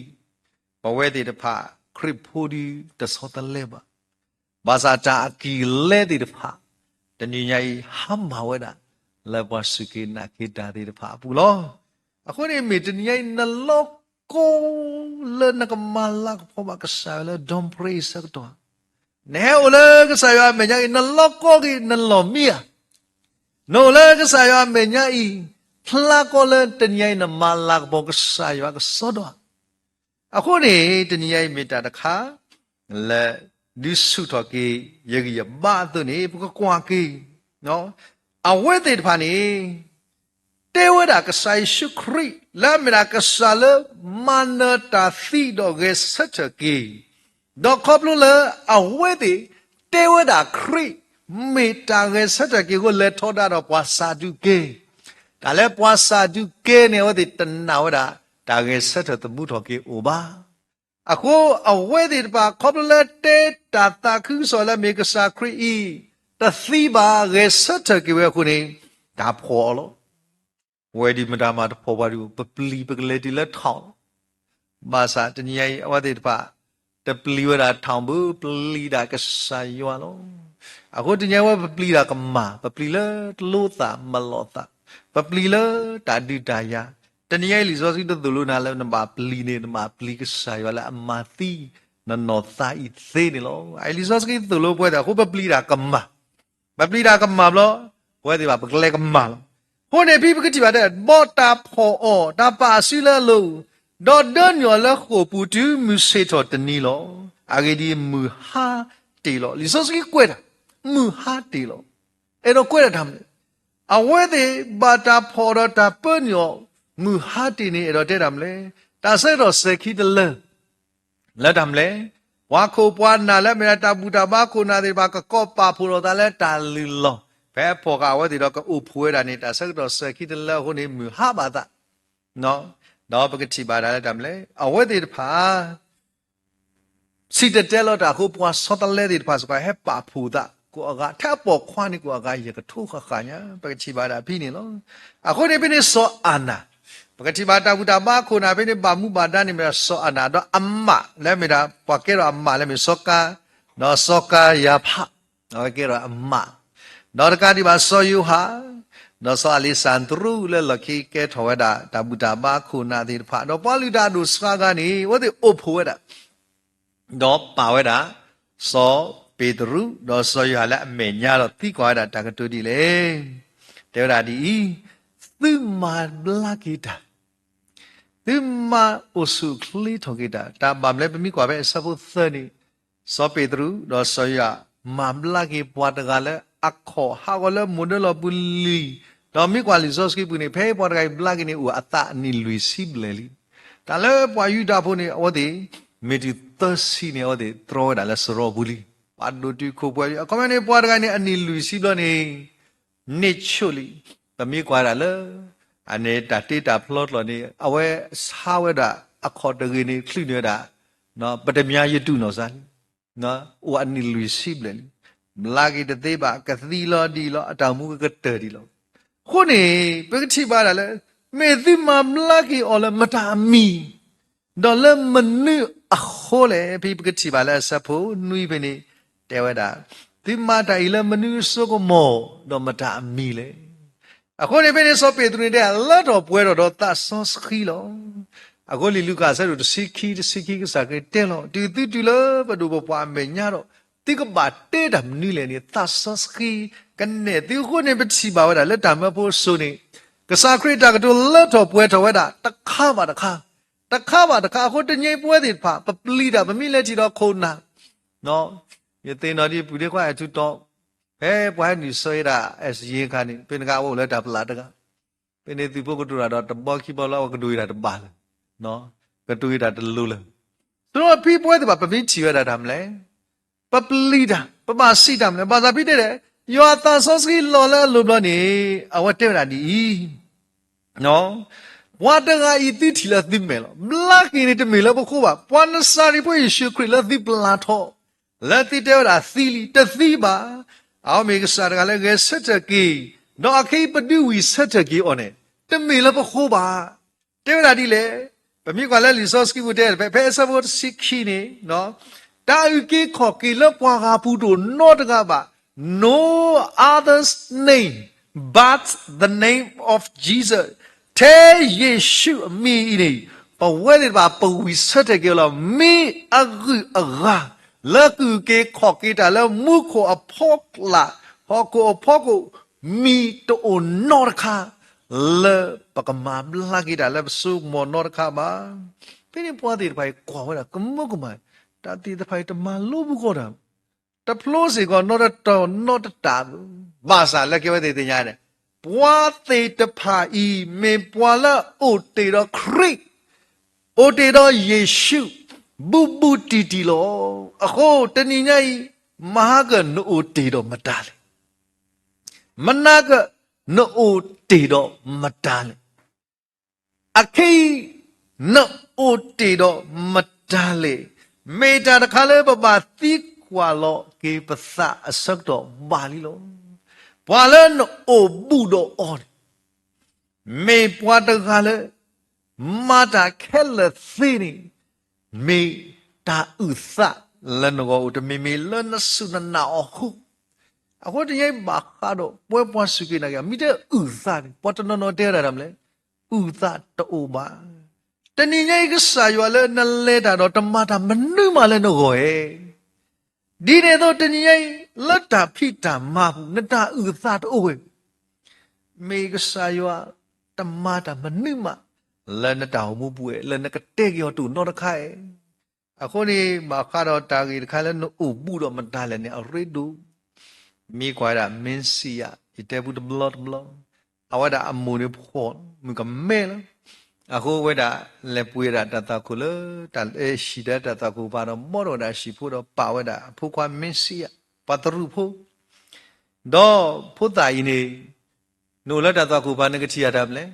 ပဝဲသ့ၣ်တဖၣ် ခရံာ်ဖိဒုးတဆီတလဲဘၣ်. ဘၣ်ဆၣ်တၢ်အကံၢ်လဲသ့ၣ်တဖၣ် တနံၤညါအံၤ ဟါမၢ်ဝဲဒၣ် လၢပှၤစူၢ်က့ၤနာ်က့ၤတၢ်သ့ၣ်တဖၣ်အပူၤလီၤ. အဃိန့ၣ်မ့ၢ်တနံၤညါအံၤ နလီၢ်ကီ လၢနကမၤလၤကပီၤဘၣ်ကစၢ်ယွၤလၢ dawn prayer ဆၢကတီၢ်, နဟဲအိၣ်လၢကစၢ်ယွၤအမဲာ်ညါအံၤ နလီၢ်ကီက့ၤနလီၢ်မံဧါ. နအိၣ်လၢကစၢ်ယွၤအမဲာ်ညါအံၤ ဖျါကီလၢတနံၤညါအံၤ နမၤလၤကပီၤကစၢ်ယွၤကစီဒီဧါ. အဃိန့ၣ် တနံၤညါအံၤမ့ၢ်တၢ်တခါ လၢ ဒုးဆူၣ်ထီၣ်က့ၤ ယဂံၢ်ယဘါအသိးန့ၣ် ပကကွၢ်က့ၤ အဝဲသ့ၣ်တဖၣ်န့ၣ် တဲဝဲဒၣ်ကစၢ်ယ့ၣ်ၡူးခရံာ် လၢအမ့ၢ်ဒၣ်ကစၢ်လၢ မၤနၢၤတၢ်သံဒီးဂဲၤဆၢထၢၣ်က့ၤ, ဒီးခီဖျိလၢအဝဲသ့ၣ် တဲဝဲဒၣ်ခရံာ် မ့ၢ်တၢ်ဂဲၤဆၢထၢၣ်က့ၤအဃိ လဲၤထီဒါဒီးပှၤစၤဒူးကဲ, တၢ်လၢပှၤစၤဒူးကဲန့ၣ် အဝဲသ့ၣ်တနာ်ဝဲဒၣ် တၢ်ဂဲၤဆၢထၢၣ်သမူထီၣ်က့ၤအိၣ်ဘၣ်. အဃိအဝဲသ့ၣ်တဖၣ် ခီဖျိလၢတဲတၢ်သးခုကစီၣ်လၢမ့ၢ်ကစၢ်ခရံာ်အံၤ တသံဘၣ် ဂဲၤဆၢထၢၣ်က့ၤဝဲအဃိန့ၣ် တၢ်ဖှီၣ်အီၤလီၤ. ဝဲဒ်မတၤမၤတဖှီၣ်ပှၤဒုး ပပျံၤပကလဲၤတုၤလၢထီၣ်လီၤ. ဘၣ်ဆၣ်တနံၤညါအံၤ အဝဲသ့ၣ်တဖၣ် တပျံၤဝဲဒၣ်ထီၣ်ဘၣ် ပျံၤဒၣ်ကစၢ်ယွၤလီၤ. အဃိတနံၤညါဝဲပပျံၤဒၣ်ကမၣ် ပပျံၤလၢတလိၣ်သးမလိၣ်သး ပပျံၤလၢတၢ်ဒုးတၢ်ယၤ, တနံၤညါအံၤလံာ်စီဆှံတသိၣ်လိနၤလၢနဘၣ်ပျံၤန့ၣ် နဘၣ်ပျံၤကစၢ်ယွၤလၢအမၤသံ နနီၢ်သးအံၤသ့န့ၣ်လီၤ. အလံာ်စီဆှံသိၣ်လိပဝဲသ့ၣ်အဃိ ပပျံၤဒၣ်ကမၣ်, ပပျံၤဒၣ်ကမၣ်ဘျီ ပဝဲသ့ၣ်ဘၣ်ပကလဲၤကမၣ်လီၤ. အဃိန့ၣ်ဖဲပကထံၣ်ဘၣ်တဲ ဘီၣ်တၢ်ဖှီၣ်အီၤ တၢ်ပာ်အစုလၢအလိၤ, ဒီးဒၢနုာ်အီၤလၢဃိာ်ပူၤတုၤမုၢ်ဆ့ၣ်ထီၣ်တနံၤလီၤ. အဂ့ၢ်ဒ်အံၤ မုၢ်ဟါတ့ၢ်လီၤ. လံာ်စီဆှံကွဲးတၢ် မုၢ်ဟါတ့ၢ်လီၤ. အဲၣ်ဒိးကွဲးတၢ်တၢ်မနုၤလဲၣ်. အဝဲသ့ၣ်ဘၣ်တၢ်ဖှီၣ်ဒီးတၢ်ပၢနုာ်အီၤ မုၢ်ဟါတ့ၢ်န့ၣ် အဲၣ်ဒိးတဲတၢ်မနုၤလဲၣ်. တၢ်ဆၢကတီၢ်စဲၤခံတလၢ လၢတၢ်မနုၤလဲၣ်. ပှၤခိၣ်ပှၤနၢ်လၢအမ့ၢ်ဒၣ်တၢ်ဘူၣ်တၢ်ဘါခိၣ်နၢ်သ့ၣ်တဖၣ် ကကိးပာ်ဖှိၣ်လိာ်သးလၢတၢ်လုၢ်လီၢ် ဖဲအဖှီၣ်ဃာ်အဝဲသ့ၣ်ဒီးကအိၣ်ဖှိၣ်ဝဲဒၣ်န့ၣ် တၢ်ဆၢကတီၢ်စဲၤခံတလၢအဃိန့ၣ် မုၢ်ဟါဘၣ်သး ဒီးပကထံၣ်ဘၣ်ဒၣ်လၢတၢ်မနုၤလဲၣ်. အဝဲသ့ၣ်တဖၣ် စံၣ်တဲၤတဲလီၤတၢ်အဃိ ပှၤဆီတလဲသ့ၣ်တဖၣ်စ့ၢ်ကီး ဟဲပာ်ဖှိၣ်သးကိးအဂၤ ထဲအပိာ်ခွါန့ၣ်ကိးအဂၤ ယကထိဃၣ်ဃၣ်ညါ ပကထံၣ်ဘၣ်ဒၣ်ဖဲန့ၣ်လီၤ. အဃိန့ၣ်ဖဲန့ၣ် စီၤအၤနၤ ပကထံၣ်ဘၣ်တၢ်ဘူၣ်တၢ်ဘါခိၣ်နၢ်ဖဲန့ၣ် ဘၣ်မူဘၣ်ဒါန့ၣ်မ့ၢ်ဒၣ်စီၤအၤနၤ ဒီးအမးလၢမ့ၢ်ဒၣ် ပှၤကဲထီၣ်အမးလၢမ့ၢ်စီၤကၤ ဒီးစီၤကၤယၤဖး အဝဲကဲထီၣ်အမး ဒီးတကးဒံးဘၣ်စီၤယိၤဟၣ်, ဒီးစီၤအလ့းစၤတရူးလၢလီၢ်ခံကဲထီၣ်ဝဲဒၣ်တၢ်ဘူၣ်တၢ်ဘါခိၣ်နၢ်သ့ၣ်တဖၣ်, ဒီးပှၤလုၢ်တၢ်အဒိၣ်ဆှါဂၤန့ၣ် အဝဲသ့ၣ်အိၣ်ဖှိၣ်ဝဲဒၣ် ဒီးပာ်ဝဲဒၣ် စီၤပ့းတရူး ဒီးစီၤယိၤဟၣ်လၢအမဲာ်ညါဒီးသံကွၢ်ဝဲဒၣ်တၢ်ကတိၤဒ်လဲၣ်. တဲဝဲဒၣ်ဒ်အံၤ, သုမၤဘျါက့ၤတၢ်, သုမၤအိၣ်ဆူၣ်အိၣ်ချ့ထီၣ်က့ၤတၢ်, တၢ်ဘၣ်မနုၤလဲၣ် ပမ့ၢ်ကွၢ်ဖဲအဆၢဖိသၢန့ၣ်, စီၤပ့းတရူး ဒီးစီၤယိၤဟၣ် မၤဘျါက့ၤပှၤတဂၤလၢအခီၣ်ဟးဂီၤလၢမိၢ်ဒၢလီၢ်ပူၤလံ, ဒီးမ့ၢ်ကွၢ်လံာ်စီဆှံပူၤန့ၣ် ဖဲပှၤတဂၤအံၤဘျါက့ၤန့ၣ် အိၣ်အသးအနံၣ်လွံၢ်ဆံဘျဲၣ်လံ. တၢ်လၢပှၤယူဒၤဖိန့ၣ် အဝဲသ့ၣ် မ့ၢ်တုၤသၢဆံန့ၣ် အဝဲသ့ၣ်တြီဝဲဒၣ်လၢစရီပူၤလံ. ပှၤဒိၣ်တုာ်ခိၣ်ပှဲၤလံ. အခီပညီန့ၣ် ပှၤတဂၤန့ၣ် အနံၣ်လွံၢ်ဆံဘျီန့ၣ် န့ၢ်ဆိလံ. ပမ့ၢ်ကွၢ်ဒၣ်လၢ အန့ၣ်တၢ်တ့တၢ်ဖျီတလီၢ်န့ၣ် အဝဲဆါဝဲဒၣ်အခီၣ်တဂ့ၤန့ၣ် ချုးန့ၢ်ဝဲဒၣ် ပတမၠါယတူၢ်နီၢ်စါလံ. အိၣ်အနံၣ်လွံၢ်ဆံဘျဲၣ်လံ. ဘျါက့ၤတသ့ဘၣ်, ကသံလီၤဒံးလီၤ, အတၢ်အိၣ်မူကကတၢၢ်ဒံးလီၤ. အဃိန့ၣ် ပကထံၣ်ဘၣ်ဒၣ်လၢ မ့ၢ်သုမၤဘျါက့ၤအီၤလၢမတၤအမံၤ ဒီးလၢမနုၤအဃိလဲၣ်. ဖဲပကထံၣ်ဘၣ်လၢအဆၢဖိနွံဖဲန့ၣ် တဲဝဲဒၣ်, သုမၤတၢ်အံၤလၢမနုၤအစိကမီၤ ဒီးမတၤအမံၤလဲၣ်. အဃိန့ၣ်ဖဲန့ၣ် စီၤပ့းတရူးန့ၣ်တဲ လၢထီၣ်ပှဲၤထီၣ်ဒီးသးစီဆှံလီၤ. အဃိလံာ်လူၤကၣ်အဆၢဒိၣ်တဆံခံ တဆံခံ ကစၢ်ခရံာ်တဲလီၤ, တုၤသုတုၤလၢပဒိၣ်ပပှၢ်အမဲာ်ညါဒီး သုကဘၣ်တဲတၢ်မနုၤလဲၣ်န့ၣ် သးစီဆှံကနဲၣ်သု. အဃိန့ၣ် ပထံၣ်ဘၣ်ဝဲဒၣ်လၢတၢ်မၢဖိစိၤန့ၣ် ကစၢ်ခရံာ်တၢ်ကတိၤလၢထီၣ်ပှဲၤထီၣ်ဝဲဒၣ် တခါဘၣ်တခါ, တခါဘၣ်တခါ. အဃိတနံၤအံၤပဝဲသ့ၣ်တဖၣ် ပပျံၤတၢ် ပမ့ၢ်လဲၤထံၣ်ဒီးခိၣ်နၢ်, ယသ့ၣ်နီၣ်ဒ်ပူၤဒ့ခွါအဲၣ်ထူတီ, ဖဲပှၤဟဲနုာ်ဆၢယဲဒၣ် SGA အခါန့ၣ် ဖဲန့ၣ်အခါအအိၣ်လၢတၢ်ပျၢ်တဂၤ, ဖဲန့ၣ်သုးဖိကတိၤတၢ်ဒီးတဘီခံဘီလၢအကတိၤယဲဒၣ်တဘၣ်လၢၤ, ကတိၤယဲဒၣ်တလိၤလၢၤ. ဆိဖဲပဝဲသ့ၣ်တဖၣ် ပမ့ၢ်ထံၣ်ဝဲဒၣ်တၢ်မနုၤလဲၣ်, ပပျံၤတၢ် ပဘၣ်စံးတၢ်မနုၤလဲၣ်. ဘၣ်ဆၣ်ဖဲတဲဒၣ် ယွၤအသးစီဆှံလီၤလၢအလိၤဘျီန့ၣ် အဝဲတဲဝဲဒၣ်ဒ်အံၤ, ပှၤတဂၤအံၤသုထံၣ်လၢသုမဲာ်လီၤ. ဘျါက့ၤန့ၣ်တမ့ၢ်လၢပဃိဘၣ်. ပှၤနစၤရ့းဖိယ့ၣ်ၡူးခရံာ်လၢသုပျၢ်ထီၣ်, လၢသုတဲဝဲဒၣ်သံလံ, တသံဘၣ်. အဝဲမ့ၢ်ကစၢ်တဂၤလၢဂဲၤဆၢထၢၣ်က့ၤ, ဒီးအခဲအံၤပဒုးဝံၣ်ဆၢထၢၣ်က့ၤအီၤန့ၣ် တမ့ၢ်လၢပဃိဘၣ်. တဲဝဲဒၣ်ဒ်လဲၣ်. ပမ့ၢ်ကွၢ်လၢလံာ်စီဆှံပူၤတဲ ဖဲ ဖဲအဆၢဖိတဆံခံန့ၣ်, တၢ်အုၣ်က့ၤခီၣ်က့ၤလၢပှၤဂၤပူၤတအိၣ်နီတဂၤဘၣ်, no other's name but the name of Jesus. ထဲယ့ၣ်ၡူးအမံၤအံၤန့ၣ် ပဝဲသ့ၣ်တဖၣ်ပဝံၣ်ဆၢထၢၣ်က့ၤအီၤလီၤ. မ့ၢ်အဂုၤအဂၤ လၢကအုၣ်က့ၤခီၣ်က့ၤတၢ်လၢမူခိၣ်အဖီလာ်, ဟီၣ်ခိၣ်အဖီခိၣ်, မံၤတအိၣ်နီတခါ လၢပကမၤဘျါက့ၤတၢ်လၢပစိကမီၤနီတခါဘၣ်. ဖဲန့ၣ်ပှၤသ့ၣ်တဖၣ်အံၤကွၢ်ဝဲဒၣ်ကမူကမၣ်, တၢ်သ့ၣ်တဖၣ်အံၤတမၤလိဘူးကီးတၢ်, တဖျိစ့ၢ်ကီးနီတတီၤနီတတၢ်ဘၣ်. ဘၣ်ဆၣ်လၢကဲဝဲသ့ၣ်သ့ၣ်ညါန့ၣ်, ပှၤသ့ၣ်တဖၣ်အံၤ မ့ၢ်ပှၤလၢအအိၣ်တ့ၢ်ဒီးခရံာ်, အိၣ်တ့ၢ်ဒီးယ့ၣ်ၡူး, ဘူးဘူးတံၢ်တံၢ်လီၤ. အဃိတနံၤညါအံၤ, မဟါကၢၣ်နအိၣ်တ့ၢ်ဒီးမတၤလဲၣ်. မနၤကၢၣ်နအိၣ်တ့ၢ်ဒီးမတၤလဲၣ်. အခဲအံၤ နအိၣ်တ့ၢ်ဒီးမတၤလဲၣ်. မ့ၢ်တၢ်တခါလၢပဘၣ်သံကွၢ်လီၤက့ၤပသးအဆၢကတီၢ်ဘၣ်လံလီၤ. ပှၤလၢနအိၣ်ဘူးဒီးအီၤန့ၣ် မ့ၢ်ပှၤတဂၤလၢ မၤတၢ်ခဲလၢာ်သ့န့ၣ် မ့ၢ်တၢ်အုၣ်သးလၢနဂီၢ်အိၣ် တမ့ၢ်မ့ၢ်လၢနစူၢ်နနာ်အီၤအဃိ. အဃိတနံၤအံၤဘၣ်ဃးဒီးပဝဲပှၤစူၢ်က့ၤနာ်က့ၤ မ့ၢ်တအုၣ်သးန့ၣ် ပှၤတနီၤနီၤတဲဝဲဒၣ်တၢ်မနုၤလဲၣ်, အုၣ်သးတအိၣ်ဘၣ်. တနံၤညါအံၤကစၢ်ယွၤလၢနလဲၤတၢ်ဒီးတမၤတၢ်မနုၤမးလၢနဂီၢ်ဧၢ ဒ်န့ၣ်အသိးတနံၤညါအံၤ လၢတၢ်ဖံးတၢ်မၤပူၤ နတၢ်အုၣ်အသးတအိၣ်ဝဲ, မ့ၢ်ကစၢ်ယွၤတမၤတၢ်မနုၤမး လၢနတၢ်အိၣ်မူပူၤဧိၤ လၢနကတဲက့ၤအီၤတအိၣ်နီတခါဧိၤ. အဃိန့ၣ် ဘၣ်ဃးဒီးတၢ်ဂ့ၢ်တခါလၢနအိၣ်ဘူးဒီးမတၤလဲၣ်န့ၣ် အရ့ဒိၣ် မ့ၢ်ကွၢ်ဝဲဒၣ် မ့ၣ်ၡံအၤ ယတဲပူတဘျီတဘျီ, အဝဲဒၣ်အမိၢ်န့ၣ်ဖှီၣ် မုၣ်ကမဲလီၤ. အဃိဝဲဒၣ်လဲၤပှ့ၤဒၣ်တၢ်သွၣ်ခိၣ်လၢ တၢ်ဟံၣ်ဒီးတၢ်သွၣ်ခိၣ်ပၤဒီး ဘီထီၣ်ဝဲဒၣ်ဟံၣ်ဖိဒီးပာ်ဝဲဒၣ်အဖိခွါမ့ၣ်ၡံအၤ ပှၤသရူးဖိ, ဒီးဖိသၣ်အံၤန့ၣ် နအိၣ်လၢတၢ်သွၣ်ခိၣ်ပၤ နကထံၣ်ယၤတၢ်မနုၤလဲၣ်,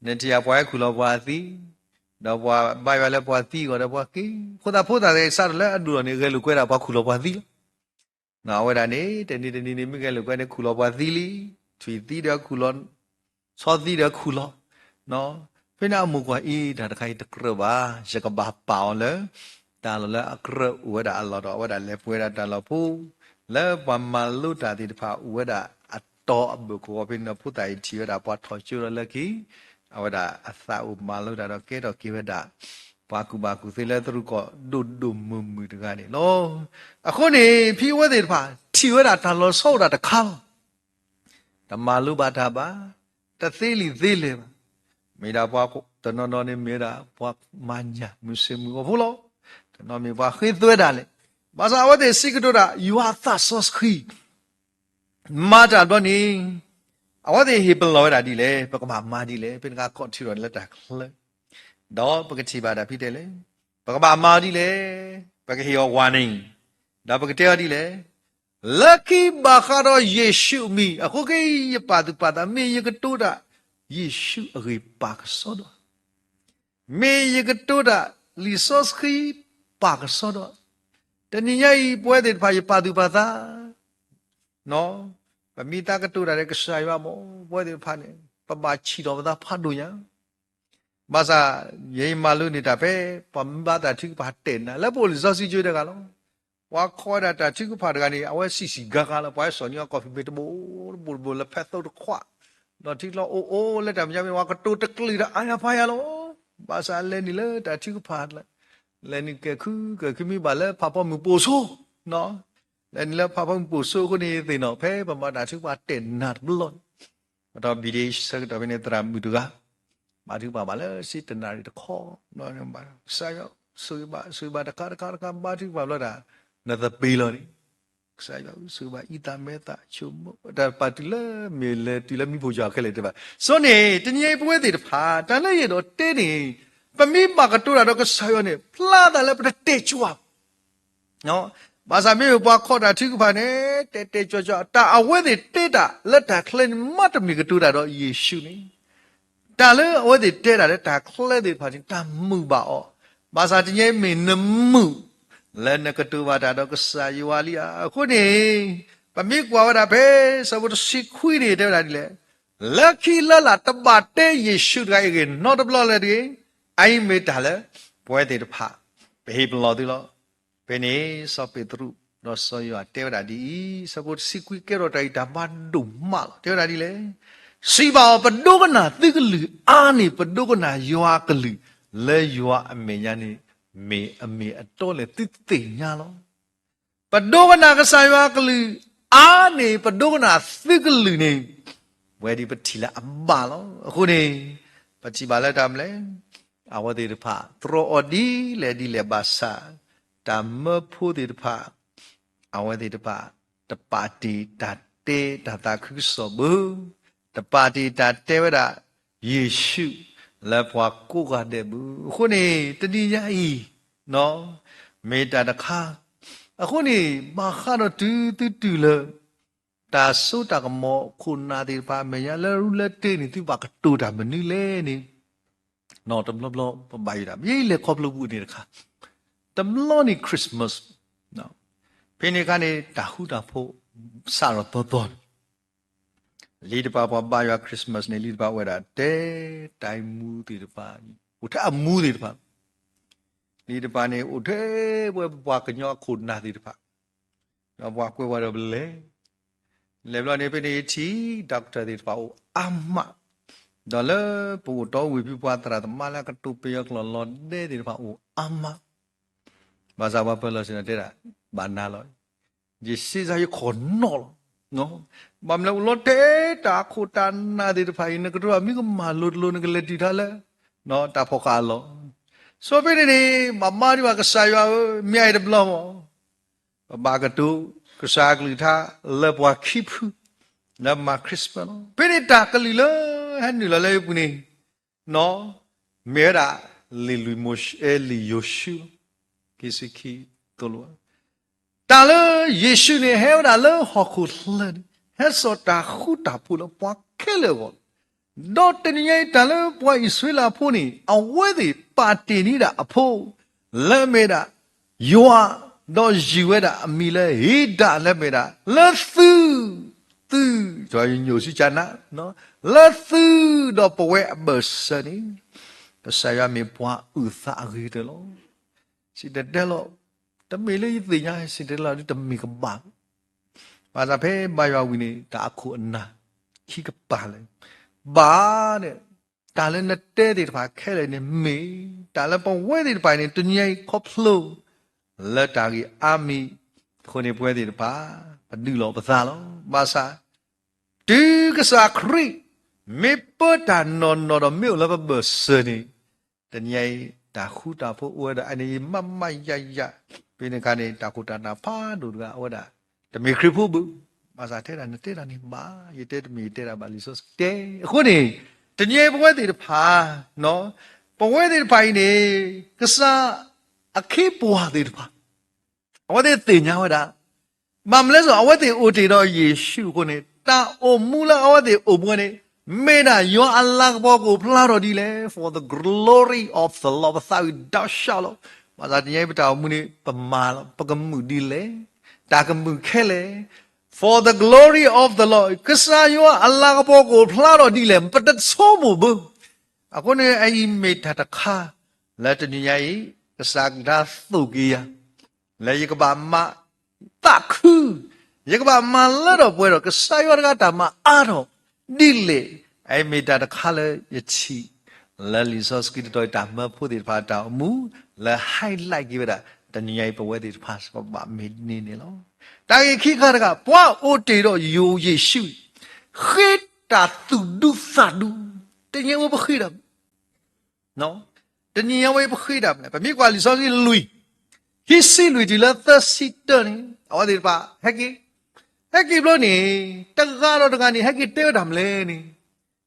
နထံၣ်ယၤပှၤဟဲခူၣ်လီၤပှၤအသံ, ဒီးပှၤဘါယွၤလၢပှၤသံအဂီၢ်ဒီးပှၤက့ၤ, အဃိသတးဖိသၣ်သ့ၣ်စးထီၣ်လၢအဒိၣ်ထီၣ်န့ၣ် ဂဲၤလိာ်ကွဲဒၣ်ပှၤခူၣ်လီၤပှၤသံလီၤ. အဝဲဒၣ်န့ၣ် တနံၤတနံၤန့ၣ် မ့ၢ်ဂဲၤလိာ်ကွဲန့ၣ် ခူၣ်လီၤပှၤသံလံ, ထွံၣ်သံဒီးခူၣ်လီၤ, ဆီသံဒီးခူၣ်လီၤ. ဖဲန့ၣ်အမိၢ်ကွၢ်အံၤ တၢ်တခါအံၤတကြၢးဘၣ်, ယကဘၣ်ပာ်အီၤလၢ တၢ်လီၢ်လၢအကြၢးအိၣ်ဝဲဒၣ်အလီၢ်ဒီး အဝဲဒၣ်လဲၤပှ့ၤဝဲဒၣ်တၢ်လီၢ်ဖိ, လၢပှၤမၤလိတၢ်သ့ၣ်တဖၣ်အိၣ်ဝဲဒၣ်အတီၤအဘၢၣ်ကဝီၤဖဲန့ၣ်ဒီး ဖိသၣ်အံၤထံၣ်ဝဲဒၣ်ပှၤထီၣ်ကၠိဒီးလၢခံ အဝဲဒၣ်အသးအိၣ်မၤလိတၢ်ဒီးကဲထီၣ်က့ၤဝဲဒၣ် ပှၤကူၣ်ဘၣ်ကူၣ်သ့လၢသရူးကီၢ်ဒိၣ်ဒိၣ်မုၢ်မုၢ်တဂၤန့ၣ်လီၤ. အဃိန့ၣ် ဖဲအဝဲသ့ၣ်တဖၣ်ထံၣ်ဝဲဒၣ်တၢ်လီၤဆီအိၣ်ဒၣ်တခါလီၤ. တမၤလိဘၣ်တၢ်ဘၣ်, တသ့လံာ်သ့လဲၢ်ဘၣ်. မ့ၢ်ဒၣ်ပှၤတနီၤနီၤန့ၣ်မ့ၢ်ဝဲဒၣ်ပှၤမၤညၣ်မုၢ်ဆ့ၣ်မုၢ်ဂီၤဖိလီၤ. တနီၤမ့ၢ်ပှၤဃ့သွဲဒၣ်လဲာ်. ဘၣ်ဆၣ်အဝဲသ့ၣ်စံးကတိၤတၢ် ယွၤအသးစီဆှံ မၤတၢ်ဘျီန့ၣ် အဝဲသ့ၣ်ဟ့ၣ်ပလီၢ်ဝဲဒၣ်ဒ်လဲၣ်, ပကဘၣ်မၤဒ်လဲၣ်, ဖဲန့ၣ်အခါခီၣ်ထံးထီၣ်န့ၣ်လၢတၢ်ချၢ, ဒီးပကထံၣ်ဘၣ်တၢ်ဖံးတၢ်လဲၣ်, ပကဘၣ်မၤအီၤဒ်လဲၣ်, ပကဟ့ၣ်အီၤ warning, ဒီးပကတဲအီၤဒ်လဲၣ်, လၢခံဘၣ်ဃးဒီးယ့ၣ်ၡူးအမံၤ, အဃိက့ယပာ်သူၣ်ပာ်သး မ့ၢ်ယကတိၤတၢ် ယ့ၣ်ၡူးအဂ့ၢ်ပာ်ကစီဒီး မ့ၢ်ယကတိၤတၢ်လံာ်စီဆှံပာ်ကစီဒီး, တနံၤညါအံၤ ပဝဲသ့ၣ်တဖၣ် ယပာ်သူၣ်ပာ်သး, ပမ့ၢ်သးကတိၤတၢ်ဒီးကစၢ်ယွၤမ့ၢ် ပဝဲသ့ၣ်တဖၣ်န့ၣ် ပဘၣ်ဆံးထီၣ်ပသးဖးဒိၣ်ညါ, ဘၣ်ဆၣ် ယမၤလိန့ၢ်တၢ်ဖဲ ပှၤမၤတၢ်ထုကဖၣ်တဲာ်နၤ လၢပအိၣ်လံာ်စီဆှံကၠိတဂၤလီၤ. ပှၤခိးဝဲဒၣ်တၢ်ထုကဖၣ်တဂၤန့ၣ် အဝဲစံၣ်စံၣ်ဂါဂါလီၤ. ပှၤဟဲစိာ်န့ၢ်အီၤကီၢ်ဖံးမ့ၢ်တဘိတဘိတဘိလၢဖဲသိတခွး, ဒီးထံကျိအိၣ်အိၣ်လၢတၢ်မဲာ်ညါမ့ၢ် ပှၤကတိၤတကလုာ်တၢ်အါယၤဖးယၤလီၤ. ဘၣ်ဆၣ်လဲၤနုာ်လၢတၢ်ထုကဖၣ်, လဲၤနုာ်ကဲၤခုကဲၤခုမံဘၣ်လၢဖးဖီမုၢ်ပိာ်ဆိ, လဲၤနုာ်လၢဖးဖီမုၢ်ပိာ်ဆိအဃိန့ၣ် သ့ၣ်နီၣ်ဖဲပမၤတၢ်ထုကဖၣ်တဲာ်နၤတဘျီန့ၣ် ပတီၢ်ဘံၣ်ဒ့ဆၢကတီၢ်ဖဲန့ၣ် သရၣ်မုၣ်တဂၤ ဘါထုကဖၣ်ဘၣ်လၢစ့တနၣ်ရံၣ်တခီ, ကစၢ်ယွၤ ဆိၣ်ဂ့ၤဘၣ် ဆိၣ်ဂ့ၤဘၣ်တခါတခါတခါ ဘါထုကဖၣ်ဘျီတၢ် နသပ့ၤလီၤန့ၣ်, ကစၢ်ယွၤ ဆိၣ်ဂ့ၤဘၣ်အံသးမဲသးဆိကမိၣ် တၢ်ပာ်တုၤလၢမ့ၢ်လၢတုၤလၢမံဖိယွၤခဲလၢာ်တဲဘၣ်. စီၤန့ၣ် တနံၤအံၤပဝဲသ့ၣ်တဖၣ် တၢ်လၢယအဲၣ်ဒိးတဲန့ၣ် ပမ့ၢ်ဘၣ်ကတိၤတၢ်ဒီးကစၢ်ယွၤန့ၣ် ဖျါသးလၢပတတဲာ်ကွၢ် ဘၣ်ဆၣ်မ့ၢ်ပှၤခိးတၢ်ထုကဖၣ်န့ၣ် တဲတဲကၠီကၠီ တၢ်အဝဲသ့ၣ်တဲတၢ်လၢတၢ်ချၢန့ၣ် မ့တမ့ၢ်ကတိၤတၢ်ဒီးယ့ၣ်ၡူးန့ၣ်, တၢ်လၢအဝဲသ့ၣ်တဲတၢ်လၢတၢ်ချၢသ့ၣ်တဖၣ်န့ၣ် တၢ်မုာ်ဘၣ်အီၤ, ဘၣ်ဆၣ်တနံၤအံၤမ့ၢ်နမုာ် လၢနကတိၤဘၣ်တၢ်ဒီးကစၢ်ယွၤလံဧါ. အဃိန့ၣ် ပမ့ၢ်ကွၢ်ဝဲဒၣ်ဖဲ ဆၢဖိတဆံခွံန့ၣ် တဲဝဲဒၣ်ဒ်လဲၣ်, လၢခံလၢလာ်တဘၣ်တဲယ့ၣ်ၡူးတဂၤအံၤအဂ့ၢ်နီတဘျီလၢၤတဂ့ၤ. အအံၤမ့ၢ်တၢ်လၢ ပဝဲသ့ၣ်တဖၣ် ပဟ့ၣ်ပလီၢ်သုလီၤ. ဖဲန့ၣ် စီၤပ့းတရူး ဒီးစီၤယိၤဟၣ်တဲဝဲဒၣ်ဒ်အံၤ, ဆၢဖိတဆံခွံ ကဲထီၣ်တၢ်အံၤတၢ်ဘါဒိၣ်မးလီၤ. တဲဝဲဒၣ်ဒ်လဲၣ်, စံးဘၣ်အီၤ ပဒိကနၣ်သုကလုၢ်အါန့ၢ် ပဒိကနၣ်ယွၤအကလုၢ် လၢယွၤအမဲာ်ညါန့ၣ် မ့ၢ်အမ့ၢ်အတီလဲၣ်သုသ့ၣ်ညါလီၤ. ပဒိကနၣ်ကစၢ်ယွၤအကလုၢ်အါန့ၢ် ပဒိကနၣ်သုကလုၢ်န့ၣ် ပဝဲဒ်ပထံၣ်လၢအဘၣ်လီၤ. အဃိန့ၣ် ပထံၣ်ဘၣ်လၢတၢ်မနုၤလဲၣ်, အဝဲသ့ၣ်တဖၣ် တြီအီၤဒ်လဲၣ်ဒ်လဲၣ်ဘၣ်ဆၣ် တၢ်မၢဖိသ့ၣ်တဖၣ် အဝဲသ့ၣ်တဖၣ် တပာ်တ့ၢ်တၢ်တဲတၢ်သးခုကစီၣ်ဘၣ်, တပာ်တ့ၢ်တၢ်တဲဝဲဒၣ် ယ့ၣ်ၡူး လၢပှၤကိးဂၤဒဲးဘၣ်. အဃိန့ၣ် တနံၤညါအံၤ မ့ၢ်တၢ်တခါ, အဃိန့ၣ် ဘၣ်ဃးဒီးတုၤသုတုၤလၢ တၢ်စိတၢ်ကမီၤခိၣ်နၢ်သ့ၣ်တဖၣ်အမဲာ်ညါ လၢရူလၢတ့န့ၣ် သုဘၣ်ကတိၤတၢ်မနုၤလဲၣ်န့ၣ် နီၢ်တဘျီဘျီ ပဘၣ်ယိၣ်ဒၣ် ယဲယလဲၤခီဖျိပူၤန့ၣ်တခါ, တဘျီန့ၣ် Christmas, ဖဲန့ၣ်အခါန့ၣ် တၢ်ဃူတၢ်ဖိး စးထီၣ်သီသီန့ၣ်, လံတပၤပှၤဘါယွၤ Christmas န့ၣ် လံတပၤအိၣ်ဝဲဒၣ် တဲတၢ်အံၤမူသ့ၣ်တဖၣ်, အိၣ်ထဲအမူသ့ၣ်တဖၣ်, လံတပၤန့ၣ် အိၣ်ထဲပဝဲပှၤကညီအခိၣ်နၢ်သ့ၣ်တဖၣ် ဒီးပှၤကွဲးဝဲဒီးပလဲၤ လဲၤဘျီန့ၣ် ဖဲန့ၣ်ယထံၣ် doctor သ့ၣ်တဖၣ်အိၣ်အါမး, ဒီးလၢပအိၣ်တီဝ့ၢ်ဖုပှၤသရၣ်သမါလၢအကတိၤပယီၤကျိာ်လီၤဒဲသ့ၣ်တဖၣ်အိၣ်အါမး, ဘၣ်ဆၣ်ပှၤပၢၤလီၢ်ဆ့ၣ်နီၤတဲဒၣ် ဘၣ်နၤလီၤ, ယစ့စါယခီၣ်နီၣ်လီၤ, ဘၣ်မနုၤလဲၣ်အိၣ်လီၤတဲတၢ်အခိၣ်တၢ်နၢ်သ့ၣ်တဖၣ်အံၤ နကတိၤတၢ်မ့ၢ်ကမၣ်လိၤတလိၤ နကလဲၤတုၤထီၣ်လၢ တၢ်ဖီၣ်ဃာ်အလီၢ်, ဆိဖဲန့ၣ်န့ၣ် ဘၣ်မၤဒံးဘၣ်ကစၢ်ယွၤဧၢ, မ့ၢ်အံၤတဘျီမး ပဘၣ်ကတိၤ ကစၢ်အကလုၢ်ကထါ လၢပှၤခံဖု လၢမၤ Christmas လီၤ. ဖဲန့ၣ်တၢ်ကလုၢ်လၢဟဲနုာ်လီၤလၢယပူၤန့ၣ် မ့ၢ်ဝဲဒၣ် လံာ်လွံၢ်မိၤၡ့ လံာ်ယိၤၡူ ခံဆံခံ သိၣ်လိ တၢ်လၢယ့ၣ်ၡူးန့ၣ် ဟဲဝဲဒၣ်လၢဟီၣ်ခိၣ်ချၢန့ၣ် ဟဲစိာ်တၢ်ဃူတၢ်ဖိးလၢပှၤခဲလၢာ်အဂီၢ်, ဒီးတနံၤညါအံၤ တၢ်လၢပှၤအံၣ်စရ့လးဖိန့ၣ် အဝဲသ့ၣ်ပာ်တ့ၢ်န့ၢ်ဒၣ်အဖိ လၢအမ့ၢ်ဒၣ် ယွၤ, ဒီးယုၢ်ဝဲဒၣ်အမံၤလၢ ဟ့ဒၣ် လၢအမ့ၢ်ဒၣ် လၢသု, သု, ယညိၣ်စုကနၣ်, လၢသုဒီးပဝဲအဘၢၣ်စၢၤန့ၣ် ကစၢ်ယွၤမ့ၢ်ပှၤအုၣ်သးအဂ့ၤကတၢၢ်လီၤ. စံၣ်တဲၤတဲလီၤ, တမ့ၢ်လၢယသ့ၣ်ညါ စံၣ်တဲၤတဲလီၤဒ်တမ့ၢ်ကဘၣ်, ဘၣ်ဆၣ်ဖဲဘါယွၤဝံၤန့ၣ် တၢ်အခိၣ်အနၢ် ခံကပၤလၢာ်, ဘၣ်ဒီး တၢ်လၢနတဲသ့ၣ်တဖၣ်ခဲလၢာ်န့ၣ်မ့ၢ် တၢ်လၢပဝဲသ့ၣ်တဖၣ်န့ၣ် တနံၤအံၤခီဖျိ လၢတၢ်ဂ့ၢ်အါမံၤအဃိန့ၣ် ပဝဲသ့ၣ်တဖၣ် ပဒုးလီၤပသးလီၤ. ဘၣ်ဆၣ် တုၤကစၢ်ခရံာ် မ့ၢ်ပၢတၢ်နီၢ်နီၢ်ဒီးမ့ၢ်အိၣ်လၢပဘၢၣ်စၢၤန့ၣ် တနံၤအံၤ တၢ်ဃူတၢ်ဖိးအိၣ်ဝဲဒၣ်အန့ၣ် ယမးမးယၤယၤ, ဖဲန့ၣ်အခါန့ၣ် တၢ်ခိၣ်တၢ်နၢ်ဖးဒိၣ်တဂၤအဝဲဒၣ် တမ့ၢ်ခရံာ်ဖိဘၣ်, ဘၣ်ဆၣ်ထဲဒၣ်နတဲဒၣ်န့ၣ်ဘၣ်, ယတဲတမ့ၢ်ယတဲဒၣ်ဘၣ် လံာ်စီဆှံတဲ. အဃိန့ၣ် တနံၤအံၤပဝဲသ့ၣ်တဖၣ် ပဝဲသ့ၣ်တဖၣ်အံၤန့ၣ် ကစၢ်အခ့အပှၤသ့ၣ်တဖၣ် အဝဲသ့ၣ်သ့ၣ်ညါဝဲဒၣ် ဘၣ်မနုၤလဲၣ်, အဝဲသ့ၣ်အိၣ်တ့ၢ်ဒီးယ့ၣ်ၡူးအဃိန့ၣ် တၢ်အိၣ်မူလၢအဝဲသ့ၣ်အိၣ်မူဝဲန့ၣ် မ့ၢ်ဒၣ်ယွၤအလၤကပီၤကအိၣ်ဖျါထီၣ်ဒ်လဲၣ်, for the glory of the Lord, ပသးဝံၣ်ဒီးဆှးလီၤ. ဘၣ်ဆၣ်တနံၤအံၤပတၢ်အိၣ်မူန့ၣ် ပမၤလီၤ, ပကမုာ်ဒ်လဲၣ်, တၢ်ကမုာ်ခဲလၢာ်, for the glory of the Lord, ကစၢ်ယွၤအလၤကပီၤကအိၣ်ဖျါထီၣ်ဒ်လဲၣ် ပတဆိကမိၣ်ဘၣ်. အဃိန့ၣ် အအံၤမ့ၢ်တၢ်တခါ လၢတနံၤညါအံၤ ကစၢ်ကဒါသိၣ်က့ၤယၤ လၢယကဘၣ်မၤသးခု, ယကဘၣ်မၤလၢထီၣ်ပှဲၤထီၣ် ကစၢ်ယွၤတဂၤတၢ်မၤအါထီၣ်ဒ်လဲၣ်. အအံၤမ့ၢ်တၢ်တခါလၢယထံၣ် လၢလံာ်စီဆှံတတီၤအံၤ တၢ်မၢဖိသ့ၣ်တဖၣ်အတၢ်အိၣ်မူ လၢ highlight က့ၤဝဲဒၣ် တနံၤညါအံၤပဝဲသ့ၣ်တဖၣ် ပဘၣ်မ့ၢ်န့ၢ်န့ၣ်လီၤ. တၢ်ဂ့ၢ်ခံခါတခါ ပှၤအိၣ်တ့ၢ်ဒီးယ့ၣ်ၡူး ဃ့တၢ်သူၣ်ဒူသးဒူ, တနံၤညါအံၤပဃ့တၢ် တနံၤညါအံၤပဃ့တၢ်မနုၤလဲၣ်. ပမ့ၢ်ကွၢ်လံာ်စီဆှံလွံၢ်, ခံဆံလွံၢ်တုၤလၢသၢဆံတၢန့ၣ် အဝဲသ့ၣ်တဖၣ်ဟဲက့ၤ, ဟဲက့ၤဘျီန့ၣ် တဂၤဒီးတဂၤန့ၣ် ဟဲက့ၤတဲဝဲဒၣ်မနုၤလဲၣ်န့ၣ်,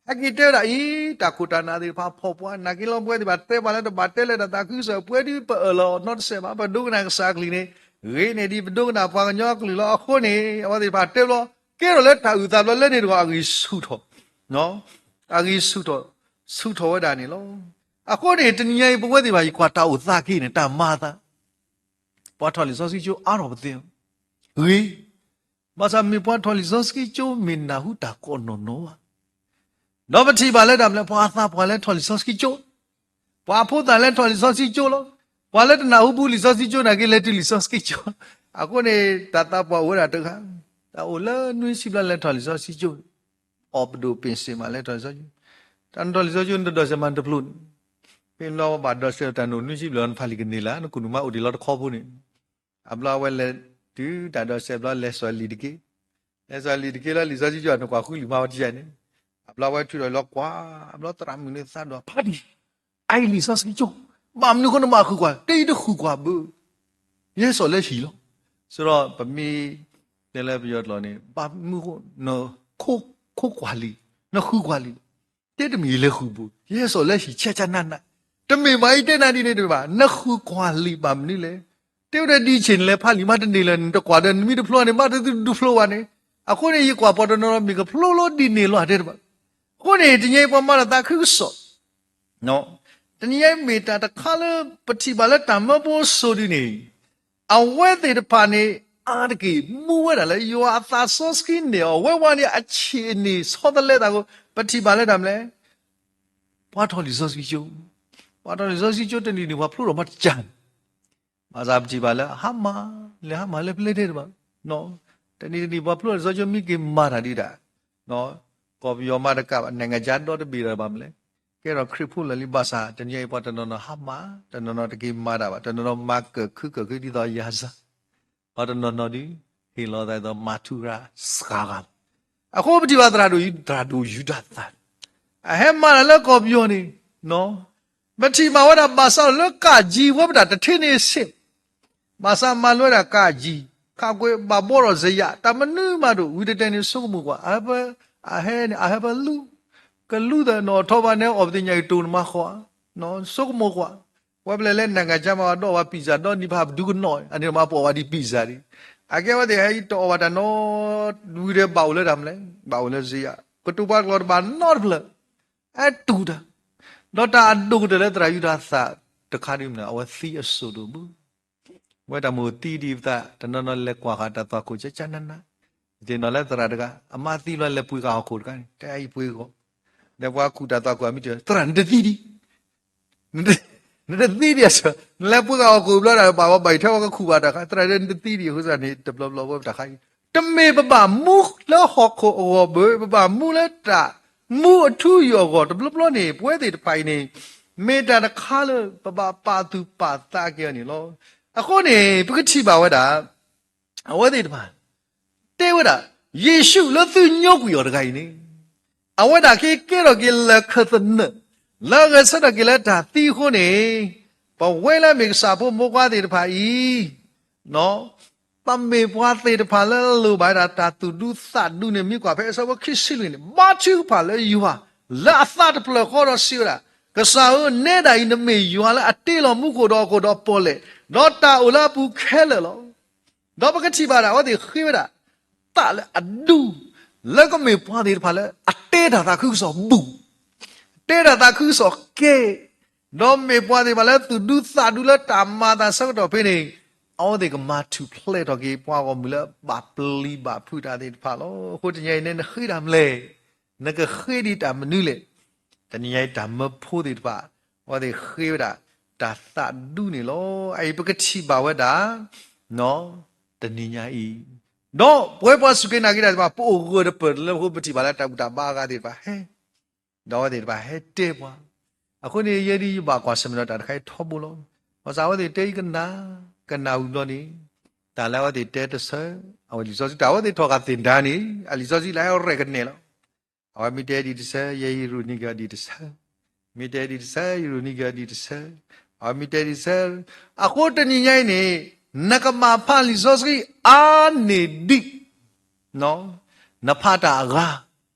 ဟဲက့ၤတဲဝဲဒၣ်အံၤ တၢ်ခိၣ်တၢ်နၢ်သ့ၣ်တဖၣ်ဖီၣ်ပှၤ နာ်က့လီၤ ပဝဲသ့ၣ်တဖၣ်တဲပှၤလၢတဘၣ်တဲလၢတၢ်သးခုကစီၣ် ပဝဲဒ်ပအၢၣ်လီၤအီၤနီတစဲးဘၣ် ပဒိကနၣ်ကစၢ်အကလုၢ်န့ၣ် ဂ့ၤန့ၢ်ဒံး ပဒိကနၣ်ပှၤကညီအကလုၢ်လီၤ. အဃိန့ၣ် အဝဲသ့ၣ်တဖၣ်တဲဘျီ ကဲထီၣ်လၢတၢ်အုၣ်သးဘျီလၢန့ၣ်တဂီၢ် အဂံၢ်ဆူၣ်ထီၣ် အဂံၢ်ဆူၣ်ထီၣ် ဆူၣ်ထီၣ်ဝဲဒၣ်န့ၣ်လီၤ. အဃိန့ၣ် တနံၤညါအံၤ ပဝဲသ့ၣ်တဖၣ် ယကွၢ်တၢ်အိၣ်သးက့ၤန့ၣ် တၢ်မၤအသး ပှၤထီၣ်လံာ်စီဆှံကၠိအါထီၣ်ပသ့ၣ် ဂ့ၤ, ဘၣ်ဆၣ်မ့ၢ်ပှၤထီၣ်လံာ်စီဆှံကၠိ မ့ၢ်နၢ်ဟူတၢ်ကိးနီၢ်နီၢ်ဘၣ်. ဒီးပထံၣ်ဘၣ်လၢတၢ်မနုၤလဲၣ် ပှၤအသးပှၢ်လၢထီၣ်လံာ်စီဆှံကၠိ, ပှၤဖိသၣ်လၢထီၣ်လံာ်စီဆှံကၠိလီၤ. ပှၤလၢတနၢ်ဟူဘူးလံာ်စီဆှံကၠိနာ်က့ လဲၤတုၤလံာ်စီဆှံကၠိ. အဃိန့ၣ် တၢ်သးပှၢ်အိၣ်ဝဲဒၣ်တဂၤ, တၢ်အိၣ်လၢနွံဆံဘျီလဲၤထီၣ်လံာ်စီဆှံကၠိ, အီၣ်ပဒိၣ်ပ့ၢ်စ့ၣ်မးလဲၤထီၣ်လံာ်စီဆှံကၠိ, တၢ်နထီၣ်လံာ်စီဆှံကၠိ နတဒိးစဲးမးနတဖျိန့ၣ်, ဖဲလီၤဘၣ်ဒိးစဲးတၢ်နအိၣ်နွံဆံဘျီ နဖးလံာ်ကန့ၢ်လၢ နကူၣ်နူာ်မးအိၣ်ဒံးလီၤတခီဖိန့ၣ် အဘျီအဝဲလဲၤတုၤတၢ်ဒိးစဲးဘျီ လဲၤစိာ်လံာ်တက့ၢ်, လဲၤစိာ်လံာ်တက့ၢ်လၢလံာ်စီဆှံကၠိ နကွၢ်ဃုလံာ်မးဝဲတယါန့ၣ်, အဘျီအဝဲထုးထီၣ်လီၤကွၢ်, အဘျီသရၣ်မုၣ်န့ၣ်သးဒိၣ်ဖးဒံး, အအံၤလံာ်စီဆှံကၠိ, ဘၣ်မနုၤအဃိနမၤဃုာ်ကွၢ်, တဲယတဃုာ်ကွၢ်ဘၣ်, ယဟဲစိာ်လၢဟံၣ်လီၤ. စရီပမ့ၢ်တဲလၢပယီၤကျိာ်န့ၣ် ဘၣ်မနုၤအဃိ နခိးကွၢ်လံာ်, နဃုကွၢ်လံာ်, တဲတမ့ၢ်ယလဲၤဃုာ်ဘၣ်, ယဟဲစိာ်လၢဟံၣ်ဆဲးဆဲးနးနး, တမ့ၢ်ဘၣ်အံၤတဲနၤဒ်န့ၣ်တမ့ၢ်ဘၣ်, နဃုကွၢ်လံာ်ဘၣ်မနုၤလဲၣ်. တဲဝဲဒၣ်ဒ်ဆ့ၣ်နလဲၤဖးလံာ်မးတန့ၢ်လၢၤ နတကွၢ်ဒီးနမ့ၢ်တဖျိန့ၣ် ဘၣ်တသုတဒုးဖျိဘၣ်န့ၣ်, အဃိန့ၣ် ယကွၢ်ပှၤတနီၤနီၤမ့ၢ်ကဖျိလီၤဒ်န့ၣ်လီၤတဲတဘၣ်. အဃိန့ၣ် တနံၤအံၤပှၤမၤတၢ်သးခုကစီၣ် တနံၤအံၤမ့ၢ်တၢ်တခါလၢ ပထံၣ်ဘၣ်လၢတၢ်မၢဖိစိၤဒ်န့ၣ် အဝဲသ့ၣ်တဖၣ်န့ၣ် အါတက့ၢ် မူဝဲဒၣ်လၢယွၤအသးစီဆှံန့ၣ် အဝဲဝဲန့ၣ် အဆံးအန့ၢ်ဆီတလဲသးအဃိ ပထံၣ်ဘၣ်လၢတၢ်မနုၤလဲၣ်, ပှၤထီၣ်လံာ်စီဆှံကၠိ, ပှၤထီၣ်လံာ်စီဆှံကၠိတနံၤန့ၣ် ပှၤဖျိထီၣ်မးတကၢ်န့ၣ် ဘၣ်ဆၣ်ပထံၣ်ဘၣ်လၢ ဟါမၢ်, လဲၤဟါမၢ်လၢပျဲၢ်ထဲတဘၣ်, တနံၤတနံၤပှၤဖျိလံာ်စီဆှံကၠိမ့ၢ်က့ၤမၤတၢ်ဒ်ဒၣ်, ကီၢ်ပယီၤမၤတကးဘၣ် နိုင်ငံခြားဒီတဘ့ၣ်ဒီးဘၣ်မနုၤလဲၣ်, ကဲထီၣ်ခရံာ်ဖိလၢာ်လံ ဘၣ်ဆၣ် တနံၤအံၤပှၤတနီၤနီၤဟါမၢ်, တနီၤနီၤတက့ၤမၤတၢ်ဘၣ်, တနီၤနီၤမၤကၢၢ်ခုကၢၢ်ခုဒ်သိးယၤစၢ်, ပှၤတနီၤနီၤဒုး ဟ့ၣ်လီၤသးဒ်သိးမၤထူရၤစှၤဂၤလီၤ. အဃိပထံၣ်ဘၣ်သရၣ်ဒိၣ်, သရၣ်ဒိၣ်ယူဒၤသၢ အဟဲမၤတၢ်လၢကီၢ်ပယီၤန့ၣ် ပထံၣ်ဘၣ်ဝဲဒၣ်ဘၣ်ဆၣ်ဒီးလၢကးကၠံ ဝဲပတၢ်တထံၣ်န့ၣ်စ့ၢ်, ဘၣ်ဆၣ်မၤလၢဝဲဒၣ်ကးကၠံ, ခးကွံာ်ဘၣ်ဘှီထီၣ်စ့ယၤ တၢ်မနုၤမးဒိၣ် ဝံၤတတဲာ်န့ၣ် ဆိကမိၣ်ကွၢ်, အဟဲန့ၣ် အဟဲပလူ, ကလူသးနီၣ်ထီၣ်ဘၣ်န့ၣ် အီၣ်ပသ့ၣ်ညါကတိၤနမၤဃီ, ဆိကမိၣ်ကွၢ်, ဝဲပလဲၤလၢ နိုင်ငံခြား မးဒီးဝဲ pizza ဒီးနံၤဖးပဒုကနီၣ် အန့ၣ်မးပအီၣ်ဝဲဒံး pizza ဒံး, အကဲဝဲသ့ၣ်ဟဲအံၤတအီၣ်ဘၣ်တၢ်နီၤ ဝံၤဒီးဘၣ်အိၣ်လၢတၢ်မနုၤလဲၣ်, ဘၣ်အိၣ်လၢစ့ယၤ, ကတိၤပှၤကျိာ်တဘၣ်နီတဖျၢၣ် အတူၢ်တၢ်, ဒီးတၢ်အဒိၣ်ကတၢၢ်လၢသရၣ်ယူဒၤသၢတခါဒ်မနုၤလဲၣ်, အဝဲသံအစိၣ်ဒိၣ်မး, ဝဲတၢ်မိၣ်သံဒံးပသး တနီၤနီၤလဲၤကွၢ်ဃာ်တၢ်သွၣ်ခိၣ်ကကနန, ယသ့ၣ်နီၣ်လၢသရၣ်တဂၤ အမါသံလီၤလဲၤပှ့ၤဃာ်ဟီၣ်ခိၣ်တခါန့ၣ် တဲအံၤပှ့ၤဂီၢ်, ဒီးပှၤကူၣ်တၢ်သွၣ်ခိၣ်အမံၤတဲ သရၣ်နတသံဒံး နတသံဒံးအစၢၤ, နလဲၤပှ့ၤဃာ်ဟီၣ်ခိၣ်ဘျီဒၣ် ဘၣ်ဝဲဘၣ်အံၤထဲဝဲကခူၣ်ဘၣ်တၢ်ခါ, သရၣ်တဲနတသံဒံး အဃိသတးန့ၣ် တဘျီဘျီဝဲပတၢ်ခါအံၤ တမ့ၢ်ပဘၣ်မူလၢဟီၣ်ခိၣ်အဂီၢ်ဘၣ်, ပဘၣ်မူလၢတၢ်မူအထူအယိာ်အဂီၢ်. တဘျီဘျီန့ၣ် ပဝဲသ့ၣ်တဖၣ်အံၤန့ၣ် မ့ၢ်တၢ်တခါလၢပဘၣ်ပာ်သူၣ်ပာ်သးက့ၤအီၤန့ၣ်လီၤ. အဃိန့ၣ် ပကထံၣ်ဘၣ်ဝဲဒၣ် အဝဲသ့ၣ်တဖၣ် တဲဝဲဒၣ် ယ့ၣ်ၡူးလၢသုညိကွံာ်အီၤတဂၤအံၤန့ၣ် အဝဲဒၣ်က့ၤကဲထီၣ်က့ၤလၢၢ်ခၢၣ်သနၢၣ် လၢအဂဲၤဆၢထၢၣ်က့ၤလၢတၢ်သံအဃိန့ၣ်, ပဝဲလၢအမ့ၢ်ကစၢ်ဖိမိၢ်ပှၢ်သ့ၣ်တဖၣ်အံၤ ပမ့ၢ်ပှၤသ့ၣ်တဖၣ်လၢအလိၣ်ဘၣ်ဝဲဒၣ်တၢ်သူၣ်ဒူသးဒူန့ၣ် မ့ၢ်ကွၢ်ဖဲအဆၢဖိခံဆံလွံၢ်န့ၣ် ဘါထုကဖၣ်လၢယွၤ လၢအသးတဖျၢၣ်ဃီဒီးစံးဝဲဒၣ်, ကစၢ်ဧၢ, နဲဒၣ်အံၤ နမ့ၢ်ယွၤလၢအတ့လီၤမူခိၣ်ဒီးဟီၣ်ခိၣ်ဒီးပီၣ်လဲၣ်, ဒီးတၢ်အိၣ်လၢအပူၤခဲလၢာ်လီၤ. ဒီးပကထံၣ်ဘၣ်ဒၣ် အဝဲသ့ၣ်ဃ့ဝဲဒၣ် သးလၢအဒူ လၢကမ့ၢ်ပှၤသ့ၣ်တဖၣ်လၢအတ့တၢ်သးခုကစီၣ်ဘူး, တ့တၢ်သးခုကစီၣ်ကဲ, ဒီးမ့ၢ်ပှၤသ့ၣ်တဖၣ်လၢသူၣ်ဒူသးဒူလၢတၢ်မၤအသးဆၢကတီၢ်ဖဲန့ၣ်, အဝဲသ့ၣ်ကမၤထူၣ်ဖျဲးထီၣ်က့ၤပှၤဂီၢ်မုၢ်လၢဘၣ်ပျံၤဘၣ်ဖုးတၢ်သ့ၣ်တဖၣ်လီၤ. အဃိတနံၤအံၤန့ၣ် နဃ့တၢ်မနုၤလဲၣ်, နကဃ့ဒံးတၢ်မနုၤလဲၣ်. တနံၤအံၤတၢ်မၢဖိသ့ၣ်တဖၣ် အဝဲသ့ၣ်ဃ့ဝဲဒၣ် တၢ်သးဒူန့ၣ်လီၤ. အအံၤပကထံၣ်ဘၣ်ဝဲဒၣ် တနံၤညါအံၤ, ဒီးပဝဲပှၤစူၢ်က့ၤနာ်က့ၤတၢ်သ့ၣ်တဖၣ် ပအိၣ်ဂၢၢ်တပၢၢ်လၢပဃိ ပထံၣ်ဘၣ်လၢတၢ်ဘူၣ်တၢ်ဘါအဂၤသ့ၣ်တဖၣ်ဟဲ, ဒီးအဝဲသ့ၣ်တဖၣ်ဟဲတဲပှၤ, အဃိန့ၣ် ယဲဒၣ်ယဘၣ်ကွၢ်ဆၢၣ်မဲာ်ဒီးတၢ်တခါအံၤထီဘိလီၤ. ဘၣ်ဆၣ်အဝဲသ့ၣ်တဲယကနၣ်, ကနၣ်ဝံၤဘျီန့ၣ်, တၢ်လၢအဝဲသ့ၣ်တဲတဆၢ, အဝဲလံာ်စီဆှံတၢ်အဝဲသ့ၣ်ထီၣ်ဃာ်သ့ၣ်ဒါန့ၣ် အလံာ်စီဆှံလၢအရဲၣ်ကနဲၣ်လီၤ. အဝဲမ့ၢ်တဲဒံးတဆၢ ယဲယရူးန့ၢ်က့ၤအီၤဒံးတဆၢ, မ့ၢ်တဲဒံးတဆၢ ယရူးန့ၢ်က့ၤအီၤဒံးတဆၢ, အဝဲမ့ၢ်တဲဒံးတဆၢ, အဃိတနံၤညါအံၤန့ၣ် နကဘၣ်ဖးလံာ်စီဆှံအါန့ၢ်ဒံး နဖးတၢ်အဂၤ,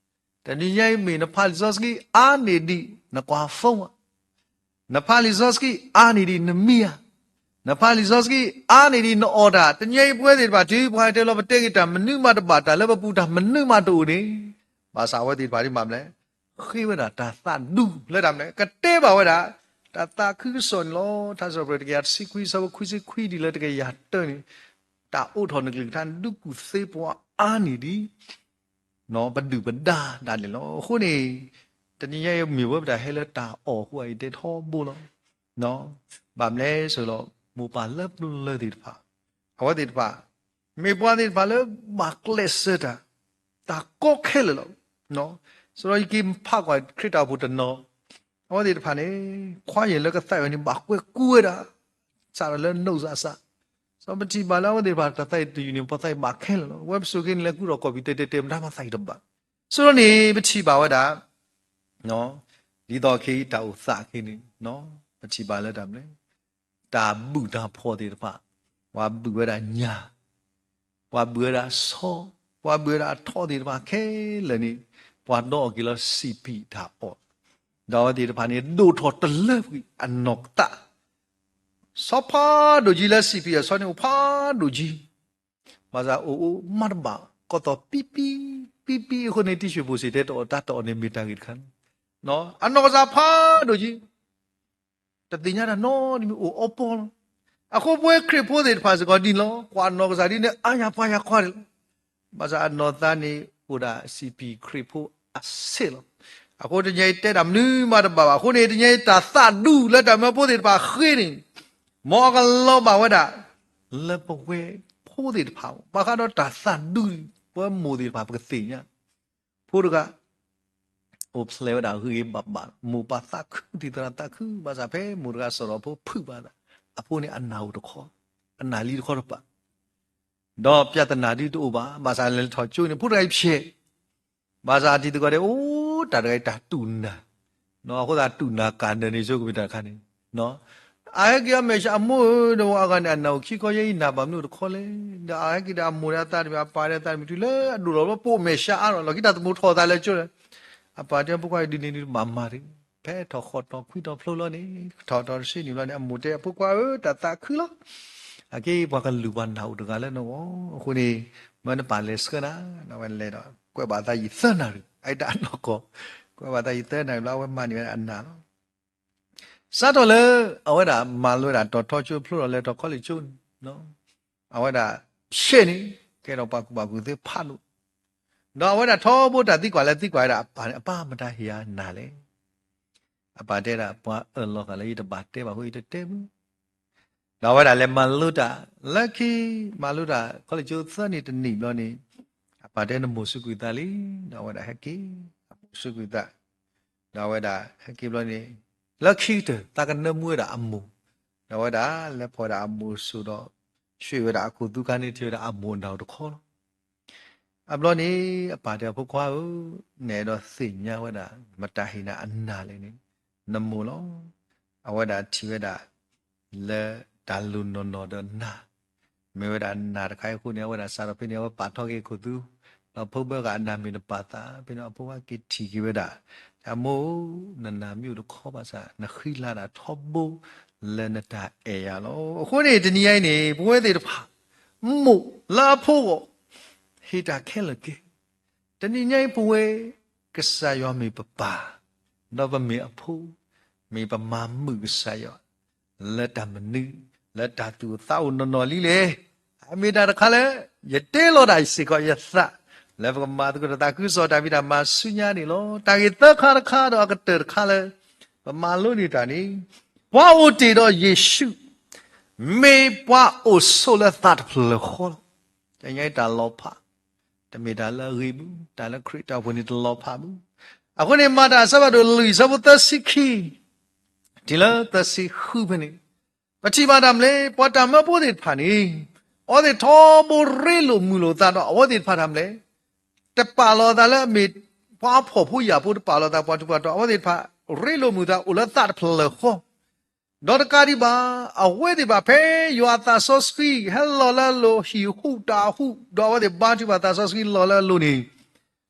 တနံၤညါအံၤမ့ၢ်နဖးလံာ်စီဆှံအါန့ၢ်ဒံး နကွၢ် phone ဧါ, နဖးလံာ်စီဆှံအါန့ၢ်ဒံး နမံဧါ, နဖးလံာ်စီဆှံအါန့ၢ်ဒံး နအီၣ်တၢ်. တနံၤညါအံၤပဝဲသ့ၣ်တဖၣ် တုၤပှၤတဲလီၤ ပတဲက့ၤတၢ်မနုၤမးတဘၣ် တၢ်လၢပပူၤတၢ်မနုၤမးတအိၣ်န့ၣ်, ဘၣ်ဆၣ်အဝဲသ့ၣ်တဖၣ်ဒ်မ့ၢ်မနုၤလဲၣ်, ဃ့ဝဲဒၣ်တၢ်သးဒူလၢတၢ်မနုၤလဲၣ်, ကတဲဘၣ်ဝဲဒၣ် တၢ်သးခုကစီၣ်န့ၣ်လီၤ. ထါစံးပတြၢၤတကယၤတဆံခွံ အဆၢဖိခွံဆံခွံဒ်လၢတကယၤတၢန့ၣ်, တၢ်အိးထီၣ်နကလုၢ်ကထါ ဒုးကူၣ်သ့ပှၤအါန့ၢ်ဒံး ပဒုၣ်ပဒါဒၣ်လဲာ်လီၤ. အဃိန့ၣ် တနံၤညါအံၤမ့ၢ်ဝဲပတၢ်ဟဲလၢတၢ်အီၣ်အဃိ အံၤတဲထီဘိလီၤ. ဘၣ်မနုၤလဲၣ်လီၤ, မိၢ်ပၢ်လၢပျၢၤသ့ၣ်တဖၣ်, အဝဲသ့ၣ်တဖၣ် မ့ၢ်ပှၤသ့ၣ်တဖၣ်လၢဘၣ်ကျဲးစၢးတၢ်, တၢ်ကီခဲလၢာ်လီၤ. စးထီၣ်ယက့ၤဖးကွၢ်ခရံာ်တၢ်အိၣ်ဖှိၣ်တနီၤ, အဝဲသ့ၣ်တဖၣ်န့ၣ် ခွါယဲၢ်လၢကသးအံၤန့ၣ် ဘၣ်ကွဲကူဝဲဒၣ် စးထီၣ်လၢ note စးစး, စီၤပထံၣ်ဘၣ်လၢအဝဲသ့ၣ်တဖၣ်တၢ်သးအံၤတယုၢ်န့ၣ် ပှၤသးအံၤဘၣ်ခဲလၢာ်လီၤ. ဝဲပစိၤက့ၤန့ၣ် လဲၤကူထီၣ်ကီၢ်ပူၤ တဲတဲတဲမတၤမၤသးအံၤတဘၣ်. စးထီၣ်န့ၣ် ပထံၣ်ဘၣ်ဝဲဒၣ် ဒ်သိးခဲအံၤတၢ်အိၣ်သးခဲအံၤန့ၣ် ပထံၣ်ဘၣ်လၢတၢ်မနုၤလဲၣ်, တၢ်ဘူၣ်တၢ်ဖှီၣ်သ့ၣ်တဖၣ်, ပှၤဘူၣ်ဝဲဒၣ်ညၣ်, ပှၤဘူၣ်ဝဲဒၣ်ဆီ, ပှၤဘူၣ်ဝဲဒၣ်အထီသ့ၣ်တဖၣ်ခဲလၢာ်န့ၣ်, ပှၤဒီအီၣ်က့ၤလၢစံာ်ပံၣ်တၢ်အီၣ်, ဒီးအဝဲသ့ၣ်တဖၣ်န့ၣ် ဒိၣ်ထီၣ်တလၢကွံာ်အနီၢ်ကသး ဆီဖးဒိၣ်ကံလၢစံာ်ပံၣ်အဆီန့ၣ် အိၣ်ဖးဒိၣ်ကံ, ဘၣ်ဆၣ်အိၣ်အိၣ်မးတဘၣ် ကီၢ်သီၣ်ပံပံ, ပံပံအဃိန့ၣ် တံၢ်ဆံၣ်ဖိစံၣ်တဲတအီၣ် တၢ်တအီၣ်န့ၣ်မ့ၢ်တၢ်ဂ့ၢ်တခါန့ၣ်, အနီၢ်ကစၢ်ဖးဒိၣ်ကံ တသ့ၣ်ညါတၢ်နီတမံၤ အိၣ်အီပီလီၤ. အဃိပဝဲခရံာ်ဖိသ့ၣ်တဖၣ်စ့ၢ်ကီးဒ်န့ၣ်လီၤ. ကွၢ်အနီၢ်ကစၢ်ဒ်န့ၣ် အါယၤပှၤယၤခွါန့ၣ်လီၤ. ဘၣ်ဆၣ်အနီၢ်သးန့ၣ် အိၣ်ဒၣ်စံာ်ပံၣ်ခရံာ်ဖိအဆံးလီၤ. အဃိတနံၤအံၤတဲတၢ်မနုၤမးတဘၣ်ဘၣ်. အဃိန့ၣ် တနံၤအံၤတၢ်သးဒူလၢတၢ်မၢဖိသ့ၣ်တဖၣ်ဃ့န့ၣ်, မ်အကလီၤဘၣ်ဝဲဒၣ် လၢပဝဲဖိသ့ၣ်တဖၣ်, ဘၣ်ဃးဒီးတၢ်သးဒူ ပဝဲမိၢ်သ့ၣ်တဖၣ်ပကသ့ၣ်ညါ ဖိတဂၤ အိၣ်ဖျဲၣ်ဝဲဒၣ်ဂ့ၤဂ့ၤဘၣ်ဘၣ်, မိၢ်ပၢ်သးခု သံၣ်သရၣ်သးခု, ဘၣ်ဆၣ်ဖဲမိၢ်တဂၤစရီအဖိဖုးဘၣ်သး, အဖိန့ၣ်အနၢ်အိၣ်တခီ, အနၢ်လံတခီတပၤ, ဒီးပျၢ်သနာ်ဒုတအိၣ်ဘၣ်, ဘၣ်ဆၣ်လဲၤထီၣ်ကၠိန့ၣ် ဖိတဂၤအံၤဖျဲး, ဘၣ်ဆၣ်အတံၤသကိးဒဲး အိၣ်တၢ်တဂၤအံၤတၢ်တူၢ်နၢ်, အဃိသတးတူၢ်နၢ်ကၤနၢၤန့ၣ် ဆိကမိၣ်တၢ်တခါန့ၣ် အဟဲက့ၤအီၣ်မဲာ်ဆှး အမိၢ်ဧၢ, ဒီးအဂၤန့ၣ် အနၢ်အိၣ်ခံခီ ယဲအံၤနၢ်ဘၣ်မနုၤတခီလဲၣ်, ဒီးအဟဲက့ၤဒီးအမိၢ်ဒီးအသးတမံၤ အပၢ်ဒီးအသးတမံၤ တုၤလၢအဒိၣ်ထီၣ်လၢပိာ်မဲာ်ဆှးအါထီၣ် လီၢ်ခံတၢ်သမူထီၣ်သးလၢကၠိလၢ, အပၢ်တဲဖိခွါအံၤဒ်န့ၣ်ဒ်ဘၣ်မၤတဂ့ၤ, ဖဲထီၣ်ဃီၣ်ထီၣ်ခွံထီၣ်ဖျိလီၤန့ၣ် ထီၣ်ထီၣ်တဆံနံၣ်ဘျီန့ၣ် အမိၢ်တဲအဖိခွါဧၢ တၢ်သးခုလီၤ, အက့ပှၤကလုာ်ပှၤနၢ်အိၣ်တဂၤလၢနဂီၢ်, အဃိန့ၣ် မၢနပၢ်လဲၤဆှၢနၤ, အဝဲလဲၤဒီး ကွဲးဘၣ်သးယံာ်သၢနၣ်ရံၣ်, အအံၤတၢ်နီၢ်ကီၢ်, ကွဲးဘၣ်သးယံာ်သၢနၣ်ရံၣ်ဘျီ အဝဲမၤန့ၢ်ဝဲဒၣ်အနၢ်လီၤ. စးထီၣ်လၢအဝဲဒၣ်မၤလိဝဲဒၣ်တီၤထီကၠိဖျိဒီးလဲၤထီၣ်ခီလ့ၣ်ကၠိန့ၣ်, အဝဲဒၣ်ဖျဲးန့ၣ် ကဲထီၣ်ပှၤကူၣ်ဘၣ်ကူၣ်သ့ဖးဒိၣ်, ဒီးအဝဲဒၣ်ထီဘိတၢ်သံကွၢ်လၢသံကွၢ်ဝဲဒၣ်အပၢ်န့ၣ် အပၢ်မတၤဟ့ၣ်ယၤနၢ်လဲၣ်, အပၢ်တဲဒၣ် ပှၤအၢၣ်လီၤဃာ်လၢယတဘၣ်တဲဘၣ်အဃိ ယတတဲဘၣ် ဒီးအဝဲဒၣ်လဲၤမၤလိတၢ်, လၢခံ မၤလိတၢ် ခီလ့ၣ်ကၠိသၢနံၣ်တနံၣ်ဘျီန့ၣ်, အပၢ်တဲနမိၢ်စူးကွံာ်သးလံ, ဒီးအဝဲဒၣ်ဟဲက့ၤ, အမိၢ်စူးကွံာ်သး, ဒီးအဝဲဒၣ်ဟဲက့ၤဘျီန့ၣ်, လၢခံကတၢၢ် သးကနၢမူဝဲဒၣ်အမိၢ်, ဒီးအဝဲဒၣ်လဲၤဖီၣ်ဝဲဒၣ်အမိၢ်စိၤဒီး, ဆှံဝဲဒၣ်အခိၣ်သူခါန့ၣ် ထံၣ်ဝဲဒၣ်အမိၢ်အနၢ်အိၣ်တခီလီၤ. အဘျီန့ၣ် အပၢ်တဲအဖိခွါဧၢ, နအဲၣ်ဒိးသ့ၣ်ညါဝဲဒၣ် မတၤဟ့ၣ်နၤအနၢ်လဲၣ်န့ၣ်, နမိၢ်လီၤ. အဝဲဒၣ်ထံၣ်ဝဲဒၣ် လၢတၢ်လိၣ်နီၢ်နီၢ်ဒီးနၢ်, မ့ၢ်ဝဲဒၣ်နၢ်တခါအံၤအဃိန့ၣ် အဝဲဒၣ်စးထီၣ်ဖဲန့ၣ် အဝဲပာ်ထီၣ်က့ၤအခိၣ်သူ, ဒီးဖိဘၢဂၤအနၢ်မ့ၢ်တပာ်သး, ဖဲန့ၣ်အဖိခွါက့ၤထံၣ်က့ၤဝဲဒၣ်, အမိၢ်ဧၢ, နနၢ်မ့ၢ်အိၣ်တခီဘၣ်ဆၣ် နဃံလၤတၢ်ထီဘိ လၢနတၢ်အဲၣ်ယၤလီၤ. အဃိန့ၣ် တနံၤညါအံၤန့ၣ် ပဝဲသ့ၣ်တဖၣ် မိၢ်လၢအဖိအဂီၢ် ဟ့ၣ်တၢ်ခဲလၢာ်က့ၤ, တနံၤညါအံၤပဝဲ ကစၢ်ယွၤမ့ၢ်ပပၢ်, ဒီးပမ့ၢ်အဖိ, မ့ၢ်ပမၤမုာ်ကစၢ်ယွၤ လၢတၢ်မနုၤ, လၢတၢ်သူၣ်အိၣ်သးအိၣ်နီၢ်နီၢ်လံလဲၣ်. အမ့ၢ်တၢ်တခါလၢ ယတ့လီၤဒၣ်စ့ၢ်ကီးယသး လၢပကမၤသကိးတၢ်သးခုကစီၣ်တၢ်ဖံးတၢ်မၤဆူညါန့ၣ်လီၤ. တၢ်ဂ့ၢ်သၢခါတခါဒီးအကတၢၢ်တခါလၢ ပမၤလိန့ၢ်တၢ်န့ၣ်, ပှၤအိၣ်တ့ၢ်ဒီးယ့ၣ်ၡူး မ့ၢ်ပှၤအိၣ်ဆိးလၢသးတဖျၢၣ်ဃီလီၤ. တနံၤညါအံၤတၢ်လီၤဖး တမ့ၢ်တၢ်လၢအဂ့ၤဘၣ်, တၢ်လၢခရံာ်တၢ်အိၣ်ဖှိၣ်န့ၣ်တလီၤဖးဘၣ်. အဃိန့ၣ် မၤတၢ်အဆၢဖးဒိၣ်လွံၢ်အဆၢဖိသၢဆံခံ တုၤလၢသၢဆံဃုဖဲန့ၣ်, ပထံၣ်ဘၣ်တၢ်မနုၤလဲၣ်, ပှၤတၢ်မၢဖိသ့ၣ်တဖၣ်န့ၣ် အဝဲသ့ၣ်ထီဘိရ့လိာ်မုာ်လိာ်သးဒီး အဝဲသ့ၣ်တဖၣ်တၢ်မနုၤလဲၣ်, တပာ်လီၤအသးလၢအမ့ၢ်ပှၤဖှီၣ်ဖိယာ်ဖိ တပာ်လီၤအသးပှၤထူးပှၤတီၤ, အဝဲသ့ၣ်တဖၣ် ရ့လိာ်မုာ်သးအိၣ်လၢသးတဖျၢၣ်ဃီ ဒီးတကးဒံးဘၣ်, အဝဲသ့ၣ်တဖၣ်ဖဲယွၤအသးစီဆှံ ဟဲလီၤလၢအလိၤ ဟံၣ်ဟူးတၢ်ဟူး ဒီးအဝဲသ့ၣ်ဘါထုကဖၣ်သးစီဆှံလီၤလၢအလိၤန့ၣ်,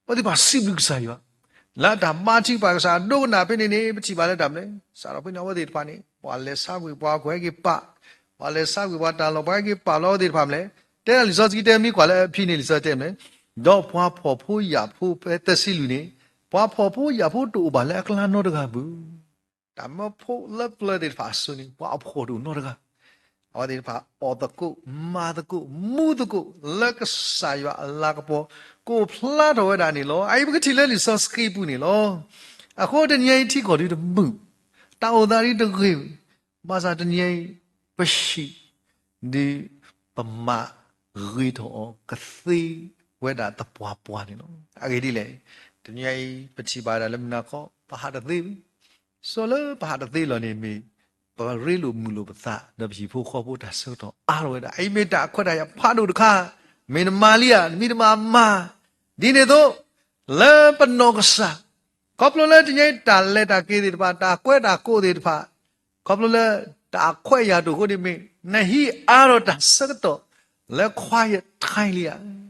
အဝဲသ့ၣ်တဖၣ်စံးဘျုးကစၢ်ယွၤ လၢအတၢ်ဘါထုကဖၣ်ကစၢ်ဒိကနၣ်ဖဲန့ၣ်န့ၣ် ပထံၣ်ဘၣ်လၢတၢ်မနုၤလဲၣ်, စးထီၣ်ဖဲန့ၣ် အဝဲသ့ၣ်တဖၣ်န့ၣ် ပှၤလဲၤဆါကွံာ်ပှၤဟီၣ်ခိၣ်ဟဲက့ၤပာ်, ပှၤလဲၤဆါကွံာ်ပှၤတၢ်လီၢ် ပှၤဟဲက့ၤပာ်လီၤအဝဲသ့ၣ်တဖၣ်မနုၤလဲၣ်, တဲဒၣ်လံာ်စီဆှံတဲမ့ၢ်ကွၢ်လၢအဖံန့ၣ် လံာ်စီဆှံတဲမနုၤလဲၣ်, ဒီးပှၤဖှီၣ်ဖိယာ်ဖိဖဲသၢဆံလွံၢ်န့ၣ်, ပှၤဖှီၣ်ဖိယာ်ဖိတအိၣ်ဘၣ်လၢအကျါနီတဂၤဘၣ်. တၢ်မၢဖိလၢပျၢၤသ့ၣ်တဖၣ်အစိၤန့ၣ် ပှၤအဖှီၣ်တအိၣ်နီတဂၤ, အဝဲသ့ၣ်တဖၣ်အီၣ်သကိး, မၤသကိး, မူသကိး လၢကစၢ်ယွၤအလၤကပီၤ ကအိၣ်ဖျါထီၣ်ဝဲဒၣ်န့ၣ်လီၤ. အအံၤပကထံၣ်လၢလံာ်စီဆှံပူၤန့ၣ်လီၤ. အဃိတနံၤအံၤထံကီၢ်ဒုတမုာ်, တၢ်အိၣ်သးဒုတဂ့ၤ, ဘၣ်ဆၣ်တနံၤအံၤ ပဟံၣ် ဒုး ပမၤဂ့ၤထီၣ်အီၤကသ့ဝဲဒၣ်သပှၢ်ပှၢ်န့ၣ်လီၤ. အဂ့ၢ်ဒ်လဲၣ်, တနံၤအံၤ ပထံၣ်ဘၣ်ဒၣ်လၢမုၢ်နၤခီ ပဟးတသ့ဘၣ်. စီၤလၢပဟးတသ့လီၤန့ၣ်မ့ၢ် ပရ့လိာ်မုာ်လိာ်ပသး ဒီးပဟံၣ်ဖိဃီဖိတၢ်ဆၢကတီၢ်အါထီၣ်ဝဲဒၣ်. အအံၤမ့ၢ်တၢ်ခွဲးတၢ်ယာ်ဖးဒိၣ်တခါ, မ့ၢ်နမၤလံဧါ, နမ့ၢ်တမၤမၤ, ဒ်န့ၣ်အသိး လၢပနီၢ်ကစၢ် ခီဖျိလၢတနံၤအံၤတၢ်လဲၤတၢ်က့ၤသ့ၣ်တဖၣ်, တၢ်ကွဲးတၢ်ကိးသ့ၣ်တဖၣ်, ခီဖျိလၢတၢ်ခွဲးယာ်တအိၣ်အဃိန့ၣ်မ့ၢ် နဟံးအါထီၣ်တၢ်ဆၢကတီၢ်လၢ quiet time လံဧါ.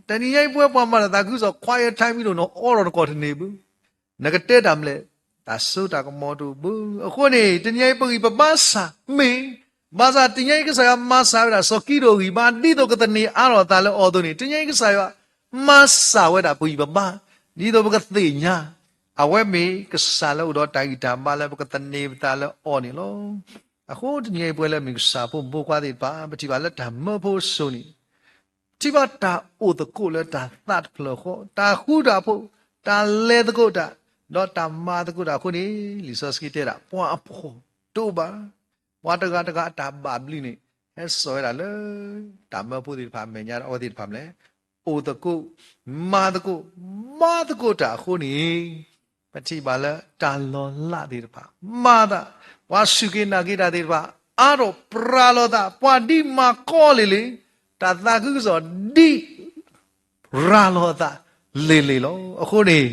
တနံၤညါအံၤပဝဲပှၤမၤတၢ်သးခုကစီၣ် quiet time မ့ၢ်တအိၣ် နအိးထီၣ်နကိာ်တန့ၢ်ဘၣ်. နကတဲတၢ်မနုၤလဲၣ်, တၢ်စိတၢ်ကမီၤတအိၣ်ဘၣ်. အဃိန့ၣ် တနံၤညါအံၤပဂံၢ်ပဘါစၢ်မ့ၢ်, ဘၣ်ဆၣ်တနံၤညါအံၤကစၢ်ယွၤမၤစၢ်ဝဲဒၣ် စီၤကံးဒဧိၣ်ဂံၢ်ဘါ ဒ်သိးကသန့ၤအါထီၣ်အသးလၢအီၤအသိးန့ၣ် တနံၤညါအံၤကစၢ်ယွၤ မၤစၢ်ဝဲဒၣ်ပဂံၢ်ပဘါ, ဒ်သိးပကသ့ၣ်ညါ အဝဲမ့ၢ်ကစၢ်လၢအိၣ်ဒီးတၢ်ဂံၢ်တၢ်ဘါလၢပကသန့ၤပသးလၢအီၤန့ၣ်လီၤ. အဃိတနံၤအံၤပဝဲလၢမ့ၢ်ကစၢ်ဖိမုၣ်ဖိခွါသ့ၣ်တဖၣ် ပထံၣ်ဘၣ်လၢတၢ်မၢဖိစိၤန့ၣ် ထံၣ်ဘၣ်တၢ်အိၣ်သကိးလၢတၢ်သးတဖျၢၣ်ဃီ, တၢ်ဃူတၢ်ဖိး, တၢ်လဲၤသကိးတၢ်, ဒီးတၢ်မၤသကိးတၢ်အဃိန့ၣ် လံာ်စီဆှံတဲဒၣ် ပှၤအဖှီၣ်တအိၣ်ဘၣ်. ပှၤတဂၤတဂၤအတၢ်ဘၣ်ဘျုးန့ၣ် ဟဲစိာ်ဝဲဒၣ်လၢ တၢ်မၢဖိသ့ၣ်တဖၣ်အမဲာ်ညါဒီးအဝဲသ့ၣ်တဖၣ်မနုၤလဲၣ်, အိၣ်သကိး, မၤသကိး, မၤသကိးတၢ်အဃိန့ၣ် ပထံၣ်ဘၣ်လၢတၢ်လီၤလးသ့ၣ်တဖၣ် မၤသး, ပှၤစူၢ်က့ၤနာ်က့ၤတၢ်သ့ၣ်တဖၣ် အါထီၣ်ပြးလီၤသး, ပှၤဒ်မၤကီလ့ၤလ့ၤ, တၢ်သးခုကစီၣ်ဒ် ရၤလီၤအသးလ့ၤလ့ၤလီၤ. အဃိန့ၣ်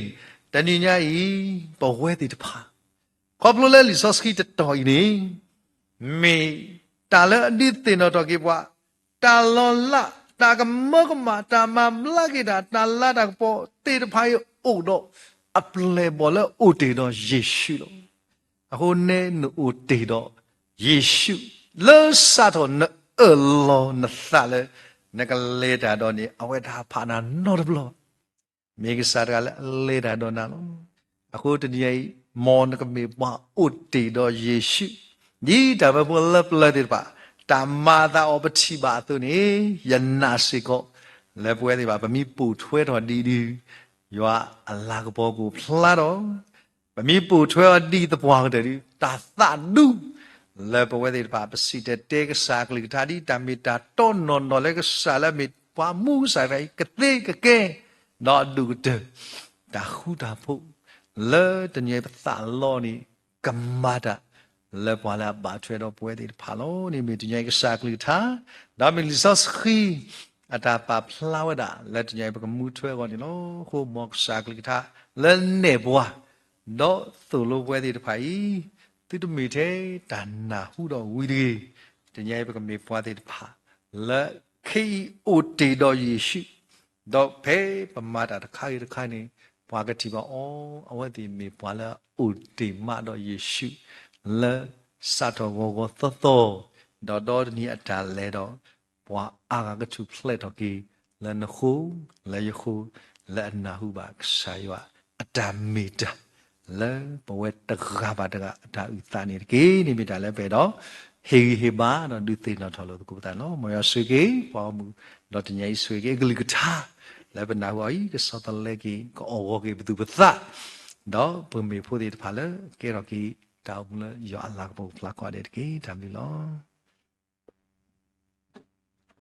တနံၤညါအံၤ ပဝဲသ့ၣ်တဖၣ် ခီဖျိလၢလံာ်စီဆှံတတီၤအံၤန့ၣ် မ့ၢ်တၢ်လၢအဒုးသ့ၣ်နီၣ်ထီၣ်က့ၤပှၤ, တၢ်လီၤလး, တၢ်ကမၢကမၣ်, တၢ်မၤဘျါက့ၤတၢ်, တၢ်လၤတၢ်ကပီၤသ့ၣ်တဖၣ်အံၤအိၣ်ဒီး အပျဲၢ်အဘီၣ်လၢအိၣ်တ့ၢ်ဒီးယ့ၣ်ၡူးလီၤ. အဃိနဲနအိၣ်တ့ၢ်ဒီးယ့ၣ်ၡူး လၢစးထီၣ်နအၢၣ်လီၤနသးလၢ နကလဲၤတၢ်ဒီးန့ၣ် အဝဲတဟးဖးနၤနီတဘျီဘၣ်. မ့ၢ်ကစၢ်တဂၤလၢအလဲၤတၢ်ဒီးနၤလီၤ. အဃိတနံၤအံၤ မ်နကမ့ၢ်ပှၤအိၣ်တ့ၢ်ဒီးယ့ၣ်ၡူး, ဒ်တၢ်မၢဖိလၢပျၢၤသ့ၣ်တဖၣ် တၢ်မၤအသးအီၤပထံၣ်ဘၣ်အသိးန့ၣ် ယနာ်စ့ၢ်ကီး လၢပဝဲသ့ၣ်တဖၣ် ပမ့ၢ်ပိာ်ထွဲထီၣ်ဒ်ဒုး ယွၤအလၤကပီၤကအိၣ်ဖျါထီၣ်, ပမ့ၢ်ပိာ်ထွဲအီၤဒ်သပှၢ်ကတၢၢ်ဒုး တၢ်သးဒူလၢ လၢပဝဲသ့ၣ်တဖၣ် ပစံၣ်တဲၤတဲကစၢ်အကလုၢ်ကထါ ဒ်တၢ်မ့ၢ်တၢ်တီနီၢ်နီၢ်လၢကစၢ်လၢအမ့ၢ်ပှၤမူကစၢ်တဂၤအံၤ ကသ့ကကဲ ဒီးအဒိၣ်ကတၢၢ် တၢ်ဃူတၢ်ဖိး လၢတနံၤအံၤပသးလီန့ၣ် ကမၤတၢ် လၢပှၤလၢအဘၣ်ထွဲဒီးပဝဲသ့ၣ်တဖၣ်လီၤန့ၣ် မ့ၢ်တနံၤအံၤကစၢ်အကလုၢ်ကထါ ဒီးမ့ၢ်လံာ်စီဆှံ အတၢ်ပာ်ဖျါဝဲဒၣ် လၢတနံၤအံၤပကမူထွဲအဂီၢ်န့ၣ်လီၤ. အဃိမ်ကစၢ်အကလုၢ်ကထါ လၢနဲၣ်ပှၤ ဒီးသိၣ်လိပဝဲသ့ၣ်တဖၣ်အံၤ သုတမ့ၢ်ထဲတၢ်နၢ်ဟူဒီးဝံၤတဂ့ၤ. တနံၤအံၤပကမ့ၢ်ပှၤသ့ၣ်တဖၣ် လၢခ့အံၤအိၣ်တ့ၢ်ဒီးယ့ၣ်ၡူး ဒီးဖဲပမၤတၢ်တခါဂ့ၤတခါန့ၣ် ပှၤကထံၣ်ဘၣ်အီၤ အဝဲသ့ၣ်မ့ၢ်ပှၤလၢအအိၣ်တ့ၢ်မးဒီးယ့ၣ်ၡူး လၢစးထီၣ်ဂီၤဂီၤသီသီ ဒီးဒီတနံၤအတၢ်လဲၤဒီး ပှၤအါဂၤကထူၣ်ဖျဲးထီၣ်က့ၤ လၢနဃိ လၢယဃိ လၢအနၢ်ဟူဘၣ်ကစၢ်ယွၤ အတၢ်မ့ၢ်တၢ် လၢပဝဲတဂၤဘၣ်တဂၤအတၢ်အုၣ်သးန့ၣ်တက့ၢ်. န့ၣ်မ့ၢ်တၢ်လၢပအဲၣ်ဒိး ဟ့ၣ်ဂံၢ်ဟ့ၣ်ဘါ ဒီးဒုးသ့ၣ်နီၣ်ထီၣ်လိာ်သကိးပသးန့ၣ်လီၤ. မ်ယွၤဆိၣ်ဂ့ၤက့ၤ ပှၤဂီၢ်မုၢ် ဒီးတနံၤအံၤဆိၣ်ဂ့ၤက့ၤ အကလုၢ်ကထါ လၢပနၢ်ဟူအီၤအံၤ ကဆီတလဲက့ၤ ကအီၣ်ဂီၤက့ၤပသူၣ်ပသး ဒီးပမ့ၢ်ဖိသ့ၣ်တဖၣ်လၢကဲထီၣ်က့ၤ တၢ်အိၣ်မူလၢယွၤအလၤကပီၤဖျါကိးဂၤဒဲးတက့ၢ်. တၢ်ဘျုးလီၤ.